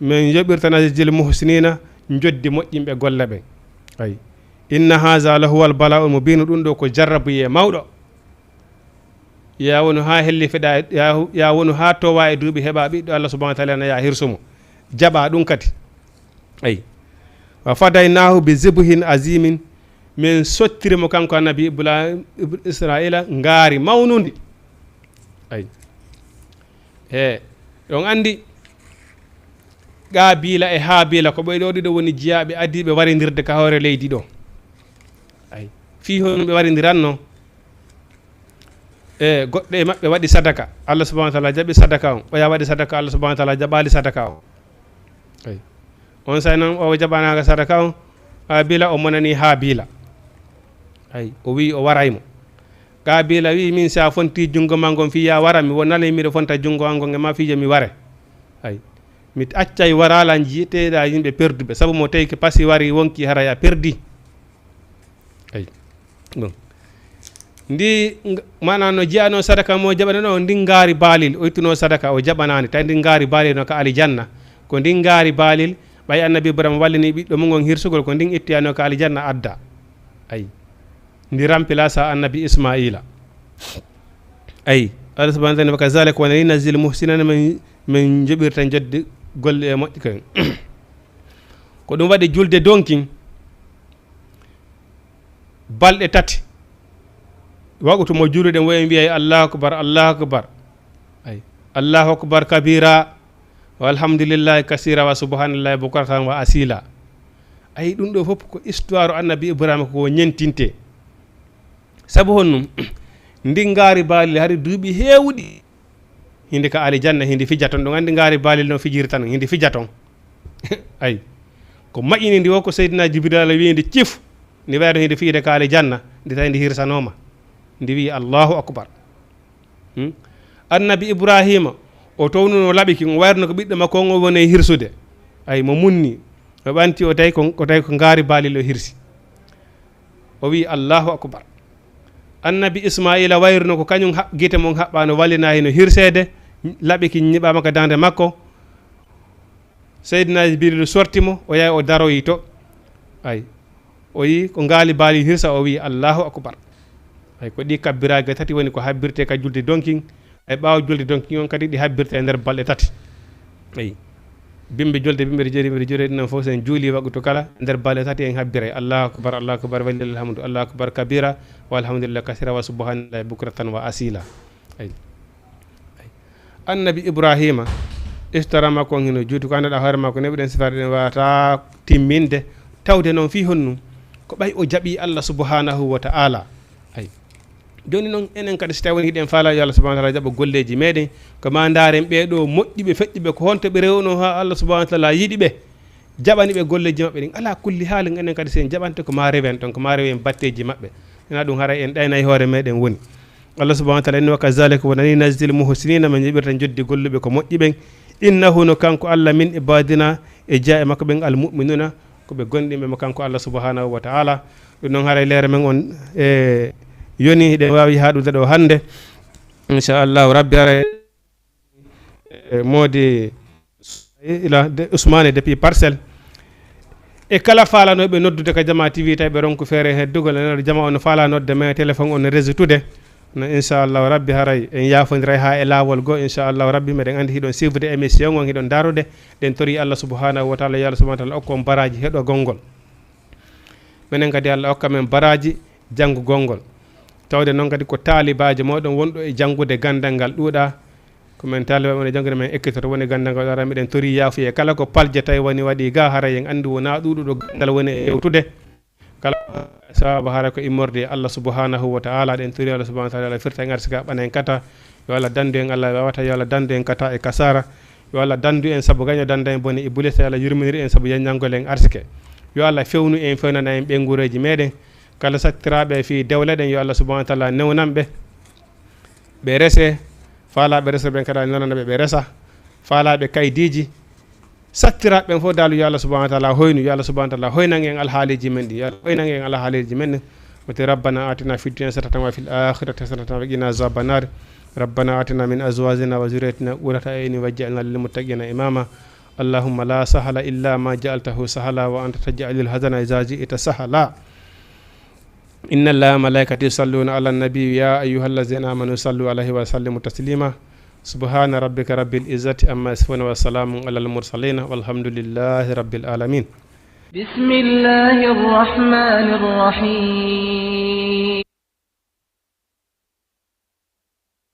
min yoɓirta najzil muhsinina, njoddi moƴƴinɓe golle ɓen. Ay, inna haza lahuwal bala'ul mubinu, ɗum ɗo ko jarrabuye mawɗo. Ya wonu haa hellifiɗa, ya, ya wonu haa towa e duuɓi heɓa ɓiɗɗo, Allah subhanahu wa ta'ala na ya hirsumo. Jaɓa ɗum kadi. Ay. Wa fadaynahu bi zibhin azimin. Min sottiri mo kanko annabi Ibla-, Ib-, Israila ngaari mawnundi. Ay. E, on andi, Qaabila e Haabila ko ɓe ɗo ɗiɗo woni jiyaaɓe adiiɓe warindirde ka hoore leydi ɗo. Ay. Fii hono ɓe warindiranno? E, goɗɗo e maɓɓe waɗi sadaka, Allah subhanahu wa ta'ala jaɓi sadaka on. Oya waɗi sadaka, Allah subhanahu wa ta'ala jaɓali sadaka on. Ay. On say noon o jaɓanaaka sadaka on, Qaabila o monani Haabila. Ay, o wi o waray mo. Qaabila wi, min si a fonti junngo ma ngon fii ya wara, mi wonalay miɗo fonta junngo an ngon e ma fii yo mi ware. Ay. Mi accay waralan jiiteɗa yimɓe perduɓe, sabu mo tawi ko pasi wari wonki haray a perdi. Ay. Bon. Ndi, ng-, maanaam no jiyano sadaka mo jaɓano ɗo, ndi ngaari baalil, o ittuno sadaka, o jaɓanaani, tawi ndi ngaari baalil no ka alijanna. Ko ndi ngaari baalil, ɓay annabi Ibrahima wallini ɓiɗɗo mum on hirsugol, ko ndin ittiyano ka alijanna adda. Ay. Ndi rampilasa annabi Ismaila. Ay. Allah subhanahu wa ta'ala, wa kazalika, wona ni najzil muhsinina, min, min joɓirta joddi golle e moƴƴi kon. Ko ɗum waɗi julde donkin, balɗe tati. Waɗtu mo juuluɗen, woyen wiyay, "Allahu akbar, Allahu akbar." Ay, "Allahu akbar kabira, walhamdulillahi kasira, wa subhanallahi bukratan wa asila." Ay, ɗum ɗo fof ko histoire annabi Ibrahima ko ñentinte. Sabu honɗum? Ndi ngaari baali hari duuɓi heewuɗi. Hindi ka alijanna, hindi fija ton. Ɗum anndi ngaari baali no fijiri tan, hindi fija ton. Ay. Ko maƴini ndi o ko Seydina Jibril Alla wiyi ndi cif. Ndi wayno hindi fiyde ka alijanna, ndi tawi ndi hirsanooma. Ndi wiyi, "Allahu akbar." Hmm? Annabi Ibrahima, o townuno laɓi ki, o wayruno ko ɓiɗɗo makko on, o woni e hirsude. Ay, mo munni, o ɓanti, o tawi ko, o tawi ko ngaari baali o hirsi. O wiyi, "Allahu akbar." Annabi Ismaila wayruno ko kañum haɓ-, gite mum haɓɓano, wallina hino hirseede, laɓi ki ñiɓama ka dande makko. Seydina Jibril sorti mo, o yahi o daroyi to. Ay, o yi ko ngaari baali hirsa, o wi, "Allahu akbar." Ay, ko ɗi kabbiraaji tati woni ko habbirte ka julde donkin. Ay, ɓaawo julde donkin on kadi ɗi habbirte e nder balɗe tati. Ay, bimbi julde, bimbi jeeri, bimbi jeeri, ɗum fof sen juuli waɗtu kala, nder balɗe tati en habbiray. "Allahu akbar, Allahu akbar, walillahil hamdu, Allahu akbar kabira, walhamdulillah kasira, wa subhanallahi bukratan wa asila." Ay. Ay. Annabi Ibrahima, histoire makko on hino juuti, ko annduɗa hoore makko, neɓuɗen sifaade ɗen wawata timminde, tawde noon fii honɗum? Ko ɓay o jaɓi Allah subhanahu wa ta'ala. Ay. Jooni noon, enen kadi, si tawi woni hiɗen faala yo Allah subhanahu wa ta'ala jaɓa golleeji meɗen, ko ma ndaaren ɓee ɗo moƴƴuɓe, feƴƴuɓe, ko honto ɓe rewno haa Allah subhanahu wa ta'ala yiɗi ɓe? Jaɓani ɓe golleeji maɓɓe ɗin. Ala kulli haalin, enen kadi, si en jaɓante, ko ma rewen ɗon, ko ma rewen batteeji maɓɓe. Ina ɗum haray en ɗaynay hoore meɗen woni. Allah subhanahu wa ta'ala inni, "Wa kazalika, ko wonani, najzil muhsinina, min jaɓirta joddi golluɓe ko moƴƴi ɓen. Innahu, no kanko Allah, min ibadina, e jeyaa e makko ɓen, al mu'minuna, ko ɓe gomɗinɓe mo kanko Allah subhanahu wa ta'ala." Ɗum noon haray leere men on e yoni, hiɗen waawi haaɗude ɗo hannde. Inchallahu Rabbi, haray e moodi ila de Ousmane depuis Parcelles. E kala faalanoɓe noddude ka Jama T V, tawi ɓe ronku feere heddugol, enen jama on faala nodde men téléphone on réseau tude. No, inchallahu Rabbi, haray en yaafondiray haa e laawol goo, inchallahu Rabbi, meɗen anndi hiɗon suivre émission on, hiɗon daarude. Ɗen tori Allah subhanahu wa ta'ala, yo Allah subhanahu wa ta'ala okku on baraaji heɗogol ngol. Menen kadi Allah okka men baraaji janngugol ngol. Tawde noon kadi ko taalibaajo mooɗon wonɗo e janngude ganndal ngal ɗuuɗa. Ko men taaliba men e janngude men ekkitoto woni ganndal ngal ɗuuɗa. Miɗen tori yaafuye kala ko palje tawi woni waɗi ga, haray en anndi wona ɗuuɗuɗo ganndal woni e yewtude. Kala sababu hara ko immorde e Allah subhanahu wa ta'ala, ɗen tori Allah subhanahu wa ta'ala firta en arsika ɓana en kata. Yo Allah dandu en Allah wawata, yo Allah dandu en kata e kasara. Yo Allah dandu en sabu gaño danda en bone Iblis, yo Allah yurminir en sabu yanñangol en arsike. Yo Allah fewnu en, fewnana en ɓeynguureeji meɗen. Kala sattiraaɓe fii dewle ɗen, yo Allah subhanahu wa ta'ala newnan ɓe. Ɓe rese, faalaaɓe rese ɓen kadi newnan ɓe, ɓe resa. Faalaaɓe kaydiiji, sattiraaɓe ɓen fof daal, yo Allah subhanahu wa ta'ala hoynu, yo Allah subhanahu wa ta'ala hoynan en alhaaliiji men ɗi, yo Allah hoynan en alhaaliiji men ɗi. Wati, "Rabbana atina fid dunya hasanatan wa fil akhirati hasanatan wa qina azaban nar. Rabbana atina min azwajina wa zurriyatina qurrata a'yunin waj'alna lil muttaqina imama. Allahumma la sahla illa ma ja'altahu sahla wa anta taj'alul hazana idha shi'ta sahla." Inna Allaha wa malaikatahu yusalluna ala nabi, ya ayyuhallazina amanu sallu alayhi wa sallimu taslima. Subhana rabbika rabbil izzati amma yasifuna wa salamun alal mursalina walhamdulillahi rabbil alamin. بسم الله الرحمن الرحيم.